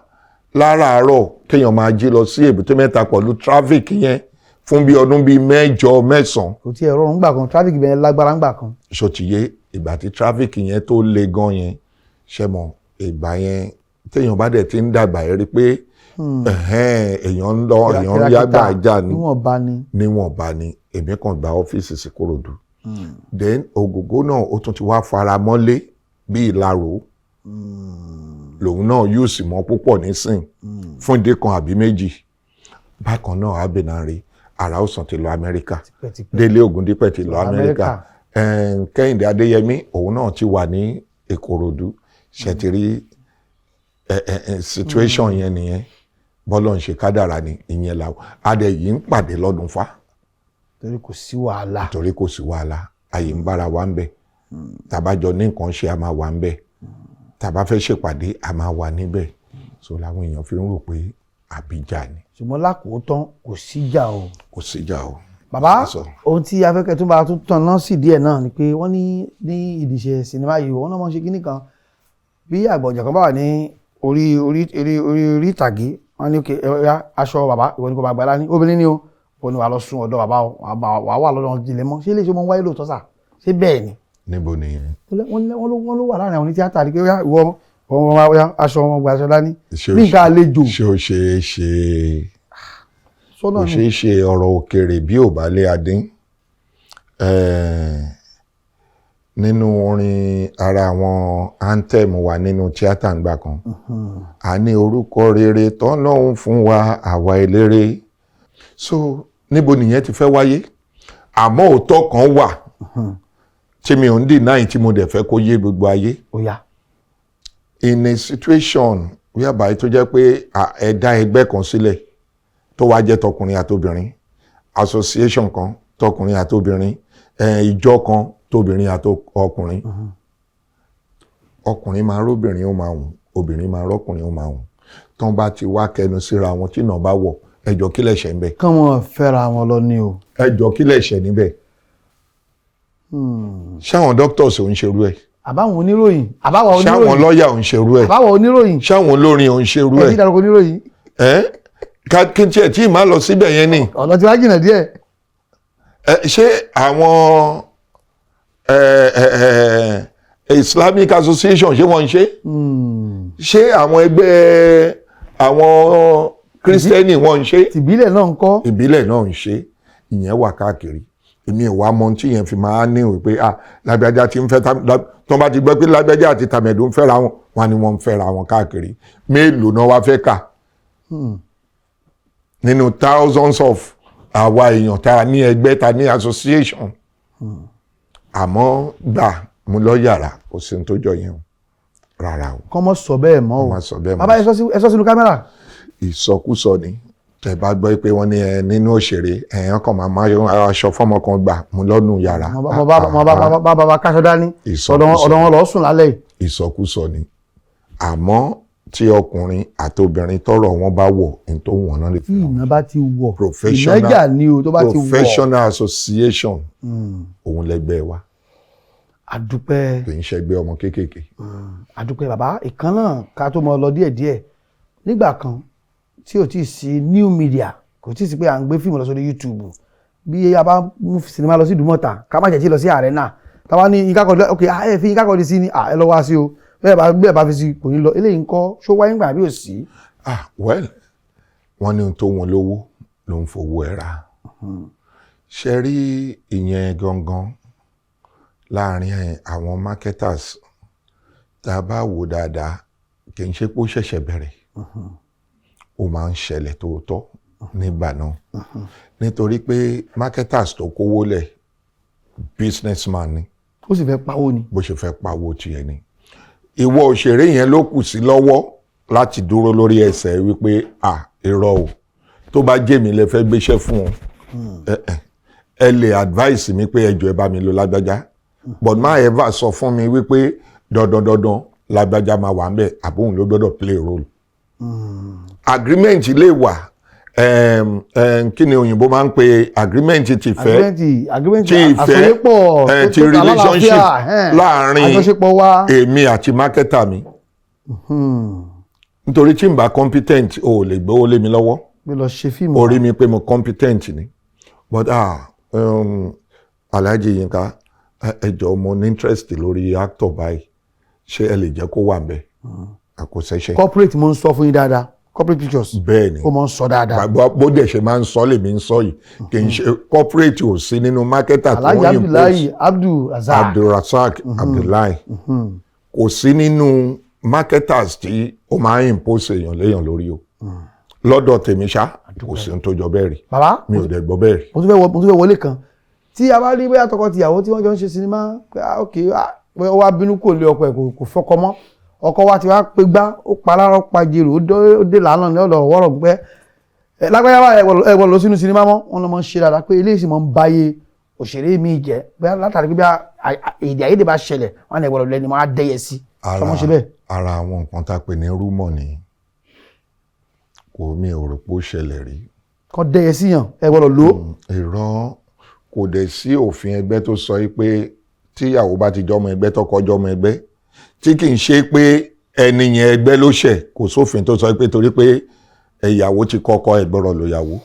láràárọ̀, kéèyàn máa jí lọ sí Èbúté Mẹ́ta pẹ̀lú traffic yẹn fún bí ọdún bíi 8, 9. Kò tí ẹ̀ rọrùn gbà kan, traffic bẹ̀rẹ̀ lágbára ńgbà kan. Ṣòtìyé, ìgbà tí traffic yẹn tó le gan yẹn, ṣe mọ̀ ìgbà yẹn, téèyàn bá dẹ̀ ti ń dàgbà, ẹ rí i pé èèyàn ń lọ, èèyàn ń yágbà já ni. Níwọ̀nba ni. Níwọ̀nba ni. Èmi kàn gba ọ́fíìsì sí Kòròdú. Then Ògògó náà, ó tún ti wá fara mọ́lé bí Ìlaró lòun náà yóò sì mọ́ púpọ̀ nísìn fún ìdí kan àbí méjì. Bákan náà, Abenare, Àrà Òsàn ti lọ Amẹ́ríkà. Tipẹ́tipẹ́. Délé Ògúndípẹ̀ ti lọ Amẹ́ríkà. Amẹ́ríkà. Kẹ́hìndé Adéyẹmí, òun náà ti wà ní Ìkòròdú. Ṣètìrí situation yẹn nìyẹn. Bọ́lọ̀ ń ṣe kádàrà ni ìyẹn làwọn adẹ yìí ń pàdé lọ́dún fa. Torí kò sí wàhálà. Torí kò sí wàhálà, àyè ń bára wa ń bẹ. Tàbá jọ ní nǹkan ṣe, a máa wà ń bẹ. Tàbá fẹ́ ṣèpàdé, a máa wà níbẹ̀. So làwọn èèyàn fi ń rò pé àbíjà ni. Ṣùgbọ́n lákòótán, kò síjà o. Kò síjà o. Bàbá, Sọ. ohun tí afẹ́kẹ́ tó bá tún tàn náà sì díẹ̀ náà ni pé wọ́n ní ní ìdíṣẹ́ sinimá yìí, wọ́n náà mọ̀ ṣe kíní kan bí àgbọ̀njẹ̀ kan bá wà ní orí orí orí orí orí ìtàgé, wọ́n ní okay, ẹ aṣọ bàbá, ìwọ ni kò bá gbà dání, obìnrin ni o, ìwọ ni wàá lọ sùn ọ̀dọ̀ bàbá o, wàá wà lọ́dọ̀ wọn jìnlẹ̀ mọ́. Ṣé ilé iṣẹ́ mọ́ ń wáyé lóòótọ́ sà? Ṣé bẹ́ẹ̀ ni? Níbo nìyẹn? Wọ́n ló wà láàrin àwọn onítíátà ni pé ó yá, ìwọ wọn wá, ó yá, aṣọ wọn, gba aṣọ dání Ṣé o bí nǹkan àlejò. Ṣé o ṣe é ṣe? Sọ́nà Kò ni. ṣeé ṣe. Ọ̀rọ̀ òkèèrè bí ò bá lé adín. Nínú orin ara àwọn anthem wa nínú tíátà ńgbà kan, a ní orúkọ rere tọ́lọ́hún fún wa àwa eléré. So níbo nìyẹn ti fẹ́ wáyé? Àmọ́ òótọ́ kan wà tí mi ò ń deny, tí mo dẹ̀ fẹ́ kó yé gbogbo ayé. Ó yá. In a situation whereby tó jẹ́ pé ẹ dá ẹgbẹ́ kan sílẹ̀ tó wá jẹ́ tọkùnrin àtobìnrin, association kan tọkùnrin àtobìnrin, ìjọ kan tóbìnrin àtọkùnrin, ọkùnrin máa róbìnrin ó máa wùn, obìnrin máa rọ́kùnrin ó máa wùn, tán bá ti wá kẹnu síra wọn, tí náà bá wọ̀, ẹjọ́, kí lẹ̀ṣẹ̀ ń bẹ? Kán wọn fẹ́ra wọn lọ ní o. Ẹjọ́, kí lẹ̀ṣẹ̀ níbẹ̀? Ṣáwọn doctors ò ń ṣerú ẹ̀? Àbáwọn oníròyìn, àbáwọn Ṣáwọn oníròyìn. lọ́ọ̀yà ò ń ṣerú ẹ̀? Àbáwọn oníròyìn. Ṣáwọn olórin ò ń ṣerú Ẹ ti ẹ̀? dárúkọ oníròyìn. Ẹ́ kí n tiẹ̀ tí ì máa lọ síbẹ̀ yẹn ni. Ọ̀nà tí wàá jìnnà díẹ̀. Ẹ, ṣé àwọn ẹ, ẹ, ẹ, Islamic Association, ṣé wọ́n ń ṣe? Ṣé àwọn ẹgbẹ́ àwọn Kírísítẹ́nì wọ́n ń ṣe? Tìbílẹ̀ náà ń kọ́? Ìbílẹ̀ náà ń ṣe. Ìyẹn wà káàkiri. Èmi ò wá mọ ohun tí yẹn fi máa ní wípé ah, lágbájá ti ń fẹ́ tó bá ti gbọ́ pé lágbájá àti tàmẹ̀dù ń fẹ́ra wọn, wọn ni wọ́n ń fẹ́ra wọn káàkiri. Mélòó náà wá fẹ́ kà nínú thousands of àwa èèyàn tá a ní ẹgbẹ́, tá a ní association? Àmọ́ gbà mú lọ yàrá, kò sí ohun tó jọ yẹn o. Rárá o. Kọ́ mọ́ sọ bẹ́ẹ̀ mọ́ o. Kọ́ má sọ bẹ́ẹ̀ mọ́. Bàbá, ẹ sọ sínú kámẹ́rà. Ìsọkúsọ ni. Tẹ́ bá gbọ́ pé wọ́n ní ẹ nínú òṣèré ẹ̀yàn kan máa máa aṣọ fọ́mọ kan gbà mú lọ́nù yàrá. Mo bá bàbá káṣọ dání. Ìsọkúsọ. Ọ̀dọ̀ wọn lọ sùn lálẹ́ yìí. Ìsọkúsọ ni. Àmọ́ tí ọkùnrin àtobìnrin tọ́rọ̀ wọn bá wọ̀, ní tó wọ̀n náà lè Tí fi hàn. ìná bá ti wọ̀, Professional- ìnájà ni o, tó bá ti wọ̀. Professional association òun lẹgbẹ́ wa. Àdúpẹ́. Kì í ṣẹgbẹ́ ọmọ kéékèèké. Àdúpẹ́ bàbá. Ìkan náà ká tó mọ lọ díẹ̀díẹ̀, nígbà kan tí ò tí ì sí new media, kò tí ì sí pé à ń gbé fíìmù lọ sórí YouTube, bí a bá mú sinimá lọ sí Ìdúmọ̀tà, ká má jẹ́ tí lọ sí arena, táwa ní Yínká Quadri, ok, ẹ fi Yínká Quadri sí ni, ẹ lọ wá sí o, bẹ́ẹ̀ bá fi sí kò ní lọ. Eléyìí ń kọ́, ṣó wáyé ńgbà bí ò sí? Ah well, wọ́n ní ohun tó wọn lówó ló ń fowó ẹ̀ rà. Ṣe rí ìyẹn gangan láàrin àwọn marketers, tá a bá wò dáadáa, kì í ṣe pé ó ṣẹ̀ṣẹ̀ bẹ̀rẹ̀. Ó máa ń ṣẹlẹ̀ tóótọ́ nígbà náà, nítorí pé marketers tó kówó lẹ̀, businessman ni. Ó sì fẹ́ pawó ni. Bó ṣe fẹ́ pawó tiẹ̀ ni. Ìwọ òṣèré yẹn ló kù sí lọ́wọ́ láti dúró lórí ẹsẹ̀ wípé, à, irọ́ o, tó bá jẹ́ mi lẹ fẹ́ gbéṣẹ́ fún ọ, ẹ lè advice mi pé ẹ jọ̀ọ́, ẹ bá mi lò lágbájá, but má ever sọ fún mi wípé dandan dandan lágbájá máa wà ń bẹ̀ àbóhùn ló gbọ́dọ̀ play role. Agreement lè wà. Kí ni òyìnbó máa ń pe agreement? Ti fẹ́ Agreement ti ìfẹ́, àsọyépọ̀ ti tó relationship alálàáfíà, ẹn, láàrin àjọṣepọ̀ wa. Èmi àti marketer mi, nítorí tí n bá competent, o ò lè gbówó lé mi lọ́wọ́. Pé lọ ṣe fíìmù. Orí mi pé mo competent ni, but Alhaji Yinka, ẹ jọ̀ọ́, mo ní interest lórí actor báyìí, ṣé ẹ lè jẹ́ kó wà ńbẹ̀? Àkọsẹ́ṣẹ́. Corporate mo ń sọ fún yín dáadáa, corporate pictures. Bẹ́ẹ̀ ni. Ó mọ̀ ń sọ dáadáa. Bó dẹ̀ ṣe máa ń sọ lèmi ń sọ yìí, kì í ṣe corporate ò sí nínú marketer tó Alhaji ń impose. Abdullahi Abdulrazak. Abdulrasaq Abdullahi kò sí nínú marketers tí ó máa ń impose èèyàn léèyàn lórí o. Lọ́dọ̀ tèmi ṣá, kò sí ohun tó jọ bẹ́ẹ̀ rí. Bàbá, Mi ò dẹ̀ gbọ́ bẹ́ẹ̀ rí. mo tún fẹ́ wọlé kan. Tí a bá rí bóyá tọkọ-tìyàwó tí wọ́n jọ ń ṣe sinimá pé, ah ok, ah, bóyá ó wá bínú kò lé ọkọ ẹ̀, kò fọkọ mọ́, ọkọ wa ti wá pé gbá, ó pa lára, ó pa jèrò, ó dé làánà ní ọ̀dọ̀ wọ́rọ̀ pẹ́ ẹ lágbáyà wà, ẹ wọ lọ sínú sinimá mọ́. Wọn lọ mọ́ ń ṣe dáadáa pé eléyìí sì mọ́ ń báyé òṣèré mi jẹ́, bóyá látàrí pé bí èdè àìyedè bá ṣẹlẹ̀, wọn ní ẹ gbọ́dọ̀ lẹ́ni mọ́ á dẹ́yẹ sí sọmọ ṣe bẹ́ẹ̀. Ara àwọn nǹkan tá a pè ní rumour ni. Kò, mi ò rò pé ó ṣẹlẹ̀ rí. Kọ́ dẹ́yẹ sí yàn, ẹ gbọ́dọ̀ lò ó. Irọ́, kò dẹ̀ sí òfin ẹgbẹ́ tó sọ yìí pé tíyàwó bá ti jọmọ ẹgbẹ́, tọkọ jọmọ ẹgbẹ́, tí kì í ṣe pé ẹni yẹn ẹgbẹ́ ló ṣẹ̀, kò sófin tó sọ pé torí pé ìyàwó ti kọ́kọ́ ẹ gbọ́dọ̀ lò yàwó.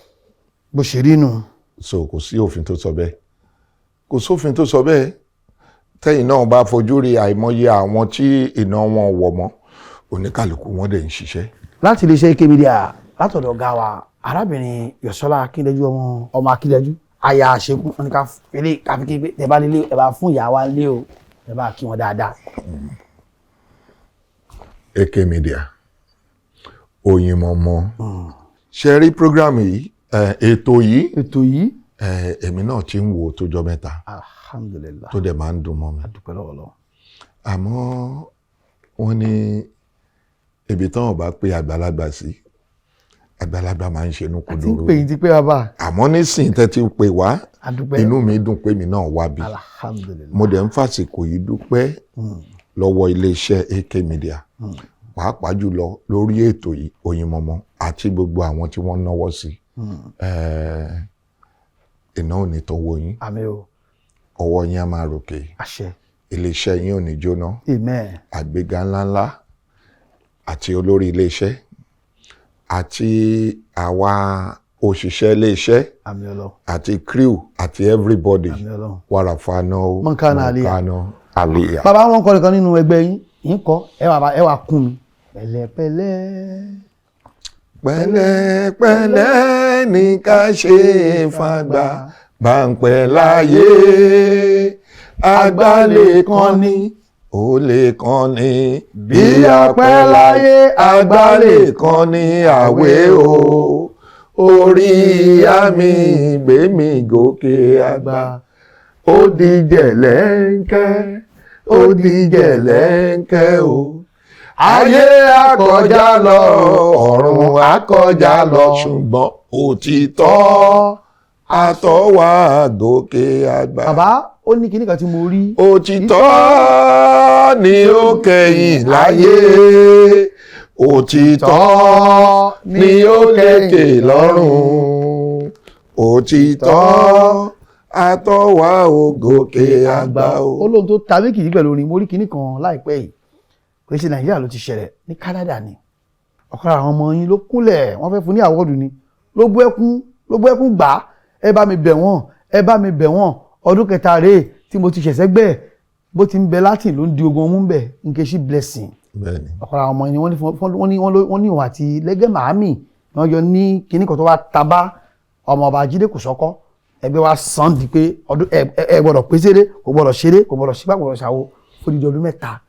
Bó ṣe rí nù. So kò sí òfin tó sọ bẹ́ẹ̀, kò sófin tó sọ bẹ́ẹ̀. Tẹ́yìn náà bá fojú rí àìmọye àwọn tí iná wọn wọ̀ mọ́, oníkàlùkù wọn dẹ̀ ń ṣiṣẹ́. Láti iléeṣẹ́ AK Media, látọ̀dọ̀ ọ̀gá wa, arábìnrin Yọ̀sọ́lá Akíndẹ́jú, ọmọ ọmọ Akíndẹ́jú, aya àṣekún, wọn ni ká ilé káfí pé ẹ bá nílé, ẹ bá fún ìyá wa nílé o, ẹ bá kí wọn dáadáa. AK Media, Oyinmomo, ṣe rí program yìí, ètò yìí, Ètò yìí. Èmi náà ti ń wo tó jọ mẹ́ta. Alhamdulilah. Tó dẹ̀ máa ń dùn mọ́ mi. Adúpẹ́ lọ́wọ́ lọ́wọ́. Àmọ́ wọ́n ní ibi táwọn bá pe àgbàlagbà sí, àgbàlagbà máa ń ṣe inú Àti ń kúdúrú. pè yín ti pé bàbá. Àmọ́ nísìnyí tẹ́ ti pè wá, Adúpẹ́. inú mi dùn pé mi náà wá bí. Alhamdulilah. Mo dẹ̀ ń fàsìkò yìí dúpẹ́ lọ́wọ́ iléeṣẹ́ AK Media, pàápàá jùlọ lórí ètò yìí, Oyinmomo, àti gbogbo àwọn tí wọ́n náwó sí. Iná ò ní tọwọ́ yín. Àmín o. Ọwọ́ yín á máa ròkè. Àṣẹ. Iléeṣẹ́ yín ò ní jóná. Amen. Àgbéga ńláńlá àti olórí iléeṣẹ́ àti àwa òṣìṣẹ́ iléeṣẹ́ Àmín Ọlọ́run. àti crew àti everybody. Àmín Ọlọ́run. Wàràfàánà Mọ̀nkánà àlìyà. Mọ̀nkánà àlìyà. Bàbá, wọn kọrin kan nínú ẹgbẹ́ yín, yín kọ, ẹ wà kún mi pẹ̀lẹ́pẹ̀lẹ́. Pẹ̀lẹ́pẹ̀lẹ́ ní ká ṣe fàgbà bá ń pẹ́ láyé, àgbà lè kàn ní, ó lè kàn ní bí apẹ́ láyé, àgbà lè kàn ní àwẹ̀ o. Orí ìyá mi gbé mi gòkè àgbà, ó di jẹ̀lẹ́ńkẹ́, ó di jẹ̀lẹ́ńkẹ́ o. Ayé akọjá lọ, ọ̀run akọjá lọ, ṣùgbọ́n òtítọ́ àtọwà gòkè àgbà. Bàbá, ó ní kinní kan tí mo rí. Òtítọ́ ni ó kẹ́yìn láyé, òtítọ́ ni ó lékè lọ́run, òtítọ́ àtọwà gòkè àgbà o. Ó lóhun tó ta mí kìí pẹ̀lú orin. Mo rí kinní kan láìpẹ́ yìí, kò ṣe Nàìjíríà ló ti ṣẹlẹ̀, ní Canada ni. Ọ̀kan lára àwọn ọmọ yín ló kúnlẹ̀, wọ́n fẹ́ fún ní award ni, ló bú ẹkún, ló bú ẹkún gbà á. "Ẹ bá mi bẹ̀ wọ́n, ẹ bá mi bẹ̀ wọ́n, ọdún kẹta rèé tí mo ti ṣẹ̀ṣẹ̀ gbẹ̀." Bó ti ń bẹ láti ló ń di ogun ọmú ń bẹ̀, Nkechi Blessing. Bẹ́ẹ̀ni. Ọ̀kan lára àwọn ọmọ yín ni wọ́n ní wọ́n ní òun àti Lẹ́gẹ́ Màámì wọ́n jọ ní kinní kan tó wá tabá ọmọ ọba Jídé Kòsọ́kọ́. Ẹgbẹ́ wa sàn di pé ọdún ẹ ẹ gbọ́dọ̀ pé ṣeré, kò gbọ́dọ̀ ṣeré, kò gbọ́dọ̀ ṣípà, kò gbọ́dọ̀ ṣàwo fódìdí ọdún 3.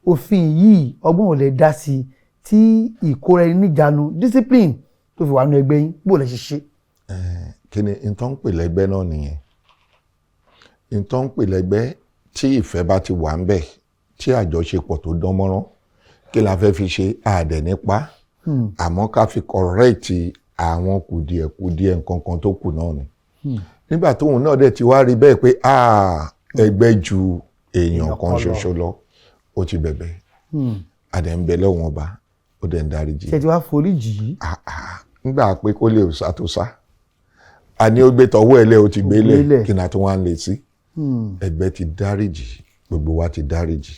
Òfin yìí, ọgbọ́n ò lè dá sí i tí ìkóra ẹni níjàánu, discipline tó fi wà nínú ẹgbẹ́ yín, bó lè ṣe ṣe? Kí ni n tó ń pè lẹ́gbẹ́ náà nìyẹn. N tó ń pè lẹ́gbẹ́, tí ìfẹ́ bá ti wà ń bẹ̀, tí àjọṣepọ̀ tó dán mọ́rán, kí la fẹ́ fi ṣe àdẹ̀ nípa, àmọ́ ká fi correct àwọn kùdìẹ̀kudiẹ nǹkan kan tó kù náà ni. Nígbà tóun náà dẹ̀ ti wá rí bẹ́ẹ̀ pé ah, ẹgbẹ́ ju èèyàn Èèyàn kan kan lọ. ṣoṣo lọ, ó ti bẹ̀bẹ̀, àdẹ̀ ń bẹ lọ́wọ́n ọba, ó dẹ̀ ń dáríjì. Ṣe ti wá forí jì í? Ah, ah, nígbà pé kó lè sá tó sá, àní ó gbé tọwọ́ ẹ̀ lẹ́, ó ti gbé Ó gbé lẹ̀. lẹ̀. Kí ni a tún wá ń lè sí? Ẹgbẹ́ ti dáríjì, gbogbo wa ti dáríjì.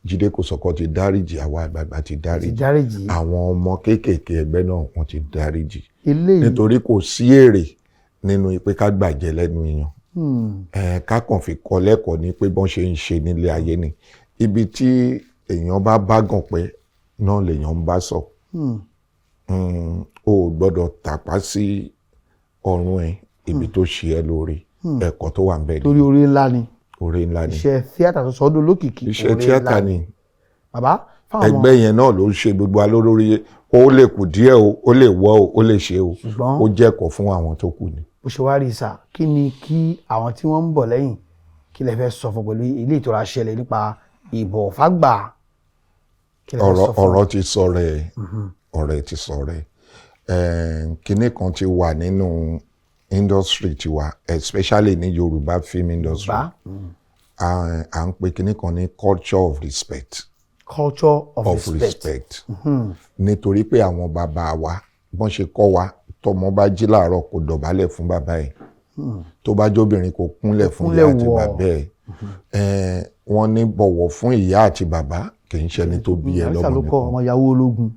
Jídé Kòsọ́kọ́ ti dáríjì, àwa àgbààgbà ti Ti dáríjì, dáríjì í. àwọn ọmọ kéékèèké ẹgbẹ́ náà, wọ́n ti dáríjì, Eléyìí nítorí kò sí èrè nínú pé ká gbàjẹ́ lẹ́nu èèyàn. Ẹ̀ ká kàn fi kọ́ lẹ́kọ̀ọ́ ní pé bọ́n ṣe ń ṣe nílé ayé ni. Ibi tí èèyàn bá bá gàn pẹ́ náà lèèyàn ń bá sọ. O ò gbọ́dọ̀ tàpá sí ọrùn ẹ ibi tó ṣe ẹ́ lóore. Ẹ̀kọ́ tó wà ń bẹ̀ ni. Torí oore ńlá ni. Oore ńlá ni. Iṣẹ́ tíátà tó sọ ọdún lókìkí. Iṣẹ́ Oore ńlá. Tíátà ni. Bàbá, fáwọn ọmọ Ẹgbẹ́ yẹn náà ló ń ṣe gbogbo alólórí. Ó lè kù díẹ̀ o, ó lè wọ́ o, ó lè ṣe o. Ṣùgbọ́n ó jẹ́kọ̀ọ́ fún àwọn tó kù ni. Bó ṣe wá rí sà, kí ni kí àwọn tí wọ́n ń bọ̀ lẹ́yìn, kí lẹ fẹ́ sọ fún pẹ̀lú ilé ìtura ṣẹlẹ̀ nípa ìbọ̀ fágbà? Kí lẹ fẹ́ Ọ̀rọ̀ sọ fún? Ọ̀rọ̀ ti sọ rẹ̀, ọ̀rọ̀ ti sọ rẹ̀. Kinní kan ti wà nínú industry tiwa, especially ní Yorùbá film industry. Bá À ń pè kinní kan ní culture of respect. Culture of, Of respect. respect, nítorí pé àwọn bàbá wa, bọ́n ṣe kọ́ wa, tọmọ bá jí láàárọ̀, kó dọ̀bálẹ̀ fún bàbá ẹ̀, tó bá jóbìnrin, kó kúnlẹ̀ fún ìyá Kúnlẹ̀ àti wọ̀. bàbá ẹ̀. Wọ́n ní bọ̀wọ̀ fún ìyá àti bàbá, kì í ṣẹni tó bí ẹ Àrísà lọ́mọ ló kọ nìkan. ọmọ ìyàwó ológun.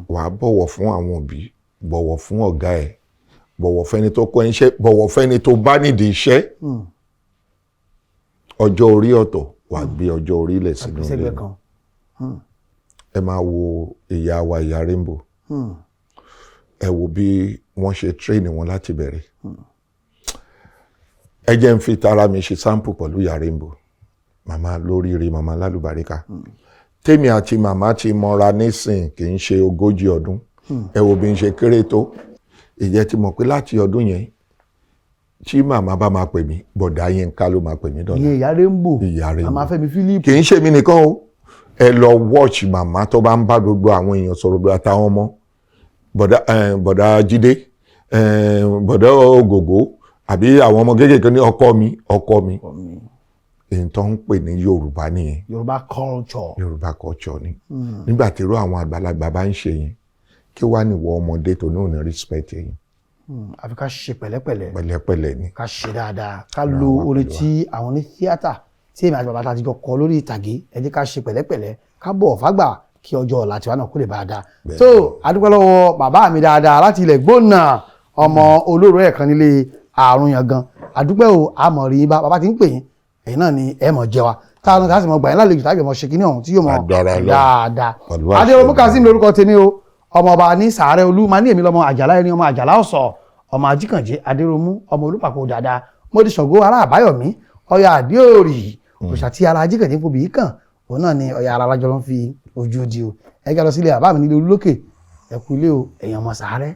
Wàá bọ̀wọ̀ fún àwọn òbí, bọ̀wọ̀ fún ọ̀gá ẹ̀, bọ̀wọ̀ fẹ́ni tó kọ́ ẹ iṣẹ́, bọ̀wọ̀ fẹ́ni tó bá nídìí iṣẹ́. Ọjọ́ orí ọ̀tọ̀, wàá gbé ọjọ́ orí lẹ̀ sínú ilé. Sẹ́gbẹ̀ẹ́ kan. Ẹ máa wo ìyá wa, ìyá Rainbow. Ẹ wo bí wọ́n ṣe train wọn láti bẹ̀rẹ̀. Ẹ jẹ́ n fi tara mi ṣe sample pẹ̀lú ìyá Rainbow, màmá lóríire, màmá lálùbáríkà. Tèmi àti màmá ti mọra nísìn kì í ṣe 40 ọdún. Ẹ wo bí n ṣe kéré tó. Ìjẹ́ ti mọ̀ pé láti ọdún yẹn, tí màmá bá máa pè mí, bọ̀dá Yínká ló máa pè mí dọ̀la. Ìyẹn ìyá Rainbow. Ìyá Rainbow. Màmá Fẹ́mi Philip. Kì í ṣe mí nìkan o. Ẹ lọ watch màmá tó bá ń bá gbogbo àwọn èèyàn sọ̀rọ̀, bí àtàwọn ọmọ, bọ̀dá bọ̀dá Jídé, bọ̀dá Ògògó, àbí àwọn ọmọ kéékèèké ní ọkọ mi, ọkọ mi. Èyí tó ń pè ní Yorùbá nìyẹn. Yorùbá culture. Yorùbá culture ni. Nígbà tí irú àwọn àgbàlagbà bá ń ṣe yẹn, kí wàá níwọ ọmọdé tó ní òní respect yẹn? Àfi ká ṣe pẹ̀lẹ́pẹ̀lẹ́. Pẹ̀lẹ́pẹ̀lẹ́ ni. Ká ṣe dáadáa, ká Ra lo wa orin pẹ̀lú wa. tí àwọn ní tíátà tí èmi àti bàbá ta ti jọ kọ lórí ìtàgé. Ẹ jẹ́ ká ṣe pẹ̀lẹ́pẹ̀lẹ́, ká bọ̀ fágbà, kí ọjọ́ ọ̀la tiwa náà kó lè bá a dáa. Bẹ́ẹ̀. Tó adúpẹ́ lọ́wọ́ bàbá mi dáadáa láti ilẹ̀ gbóná, ọmọ olóró ẹ̀kan nílé àrùn yàn gan. Adúpẹ́ o, àmọ̀ rí yín bá bàbá ti ń pè yín, ẹ̀yin náà ni ẹ mọ̀ jẹ wa, táwọn náà sì mọ̀ gbà yín lálejò, táwọn mọ̀ ṣe kíní ọ̀hún tí yóò mọ̀ Agbára Ọlọ́run. dáadáa. Pẹ̀lú àṣẹ Adéwọ̀n Kazeem Ọlọ́run. lórúkọ tèmi o, ọmọ ọba ní sàárẹ̀ olú máa ní. Èmi lọmọ Àjàlá ẹni, ọmọ Àjàlá ọ̀sọ̀, ọmọ Ajíkànjẹ́ Adéròmú, ọmọ Olúpàpọ̀ dáadáa. Mo di Ṣàngó ará Àbáyọ̀mí, Ọya àdéòrì òòṣà tí ara Ajíkànjẹ́ fòbí yìí kàn, òun náà ni Ọya ara alájọ ló ń fi ojú di o. Ẹ jẹ́ lọ sílé bàbá mi nílé Olúlókè. Ẹ kú ilé o, ẹ̀yin ọmọ sàárẹ̀.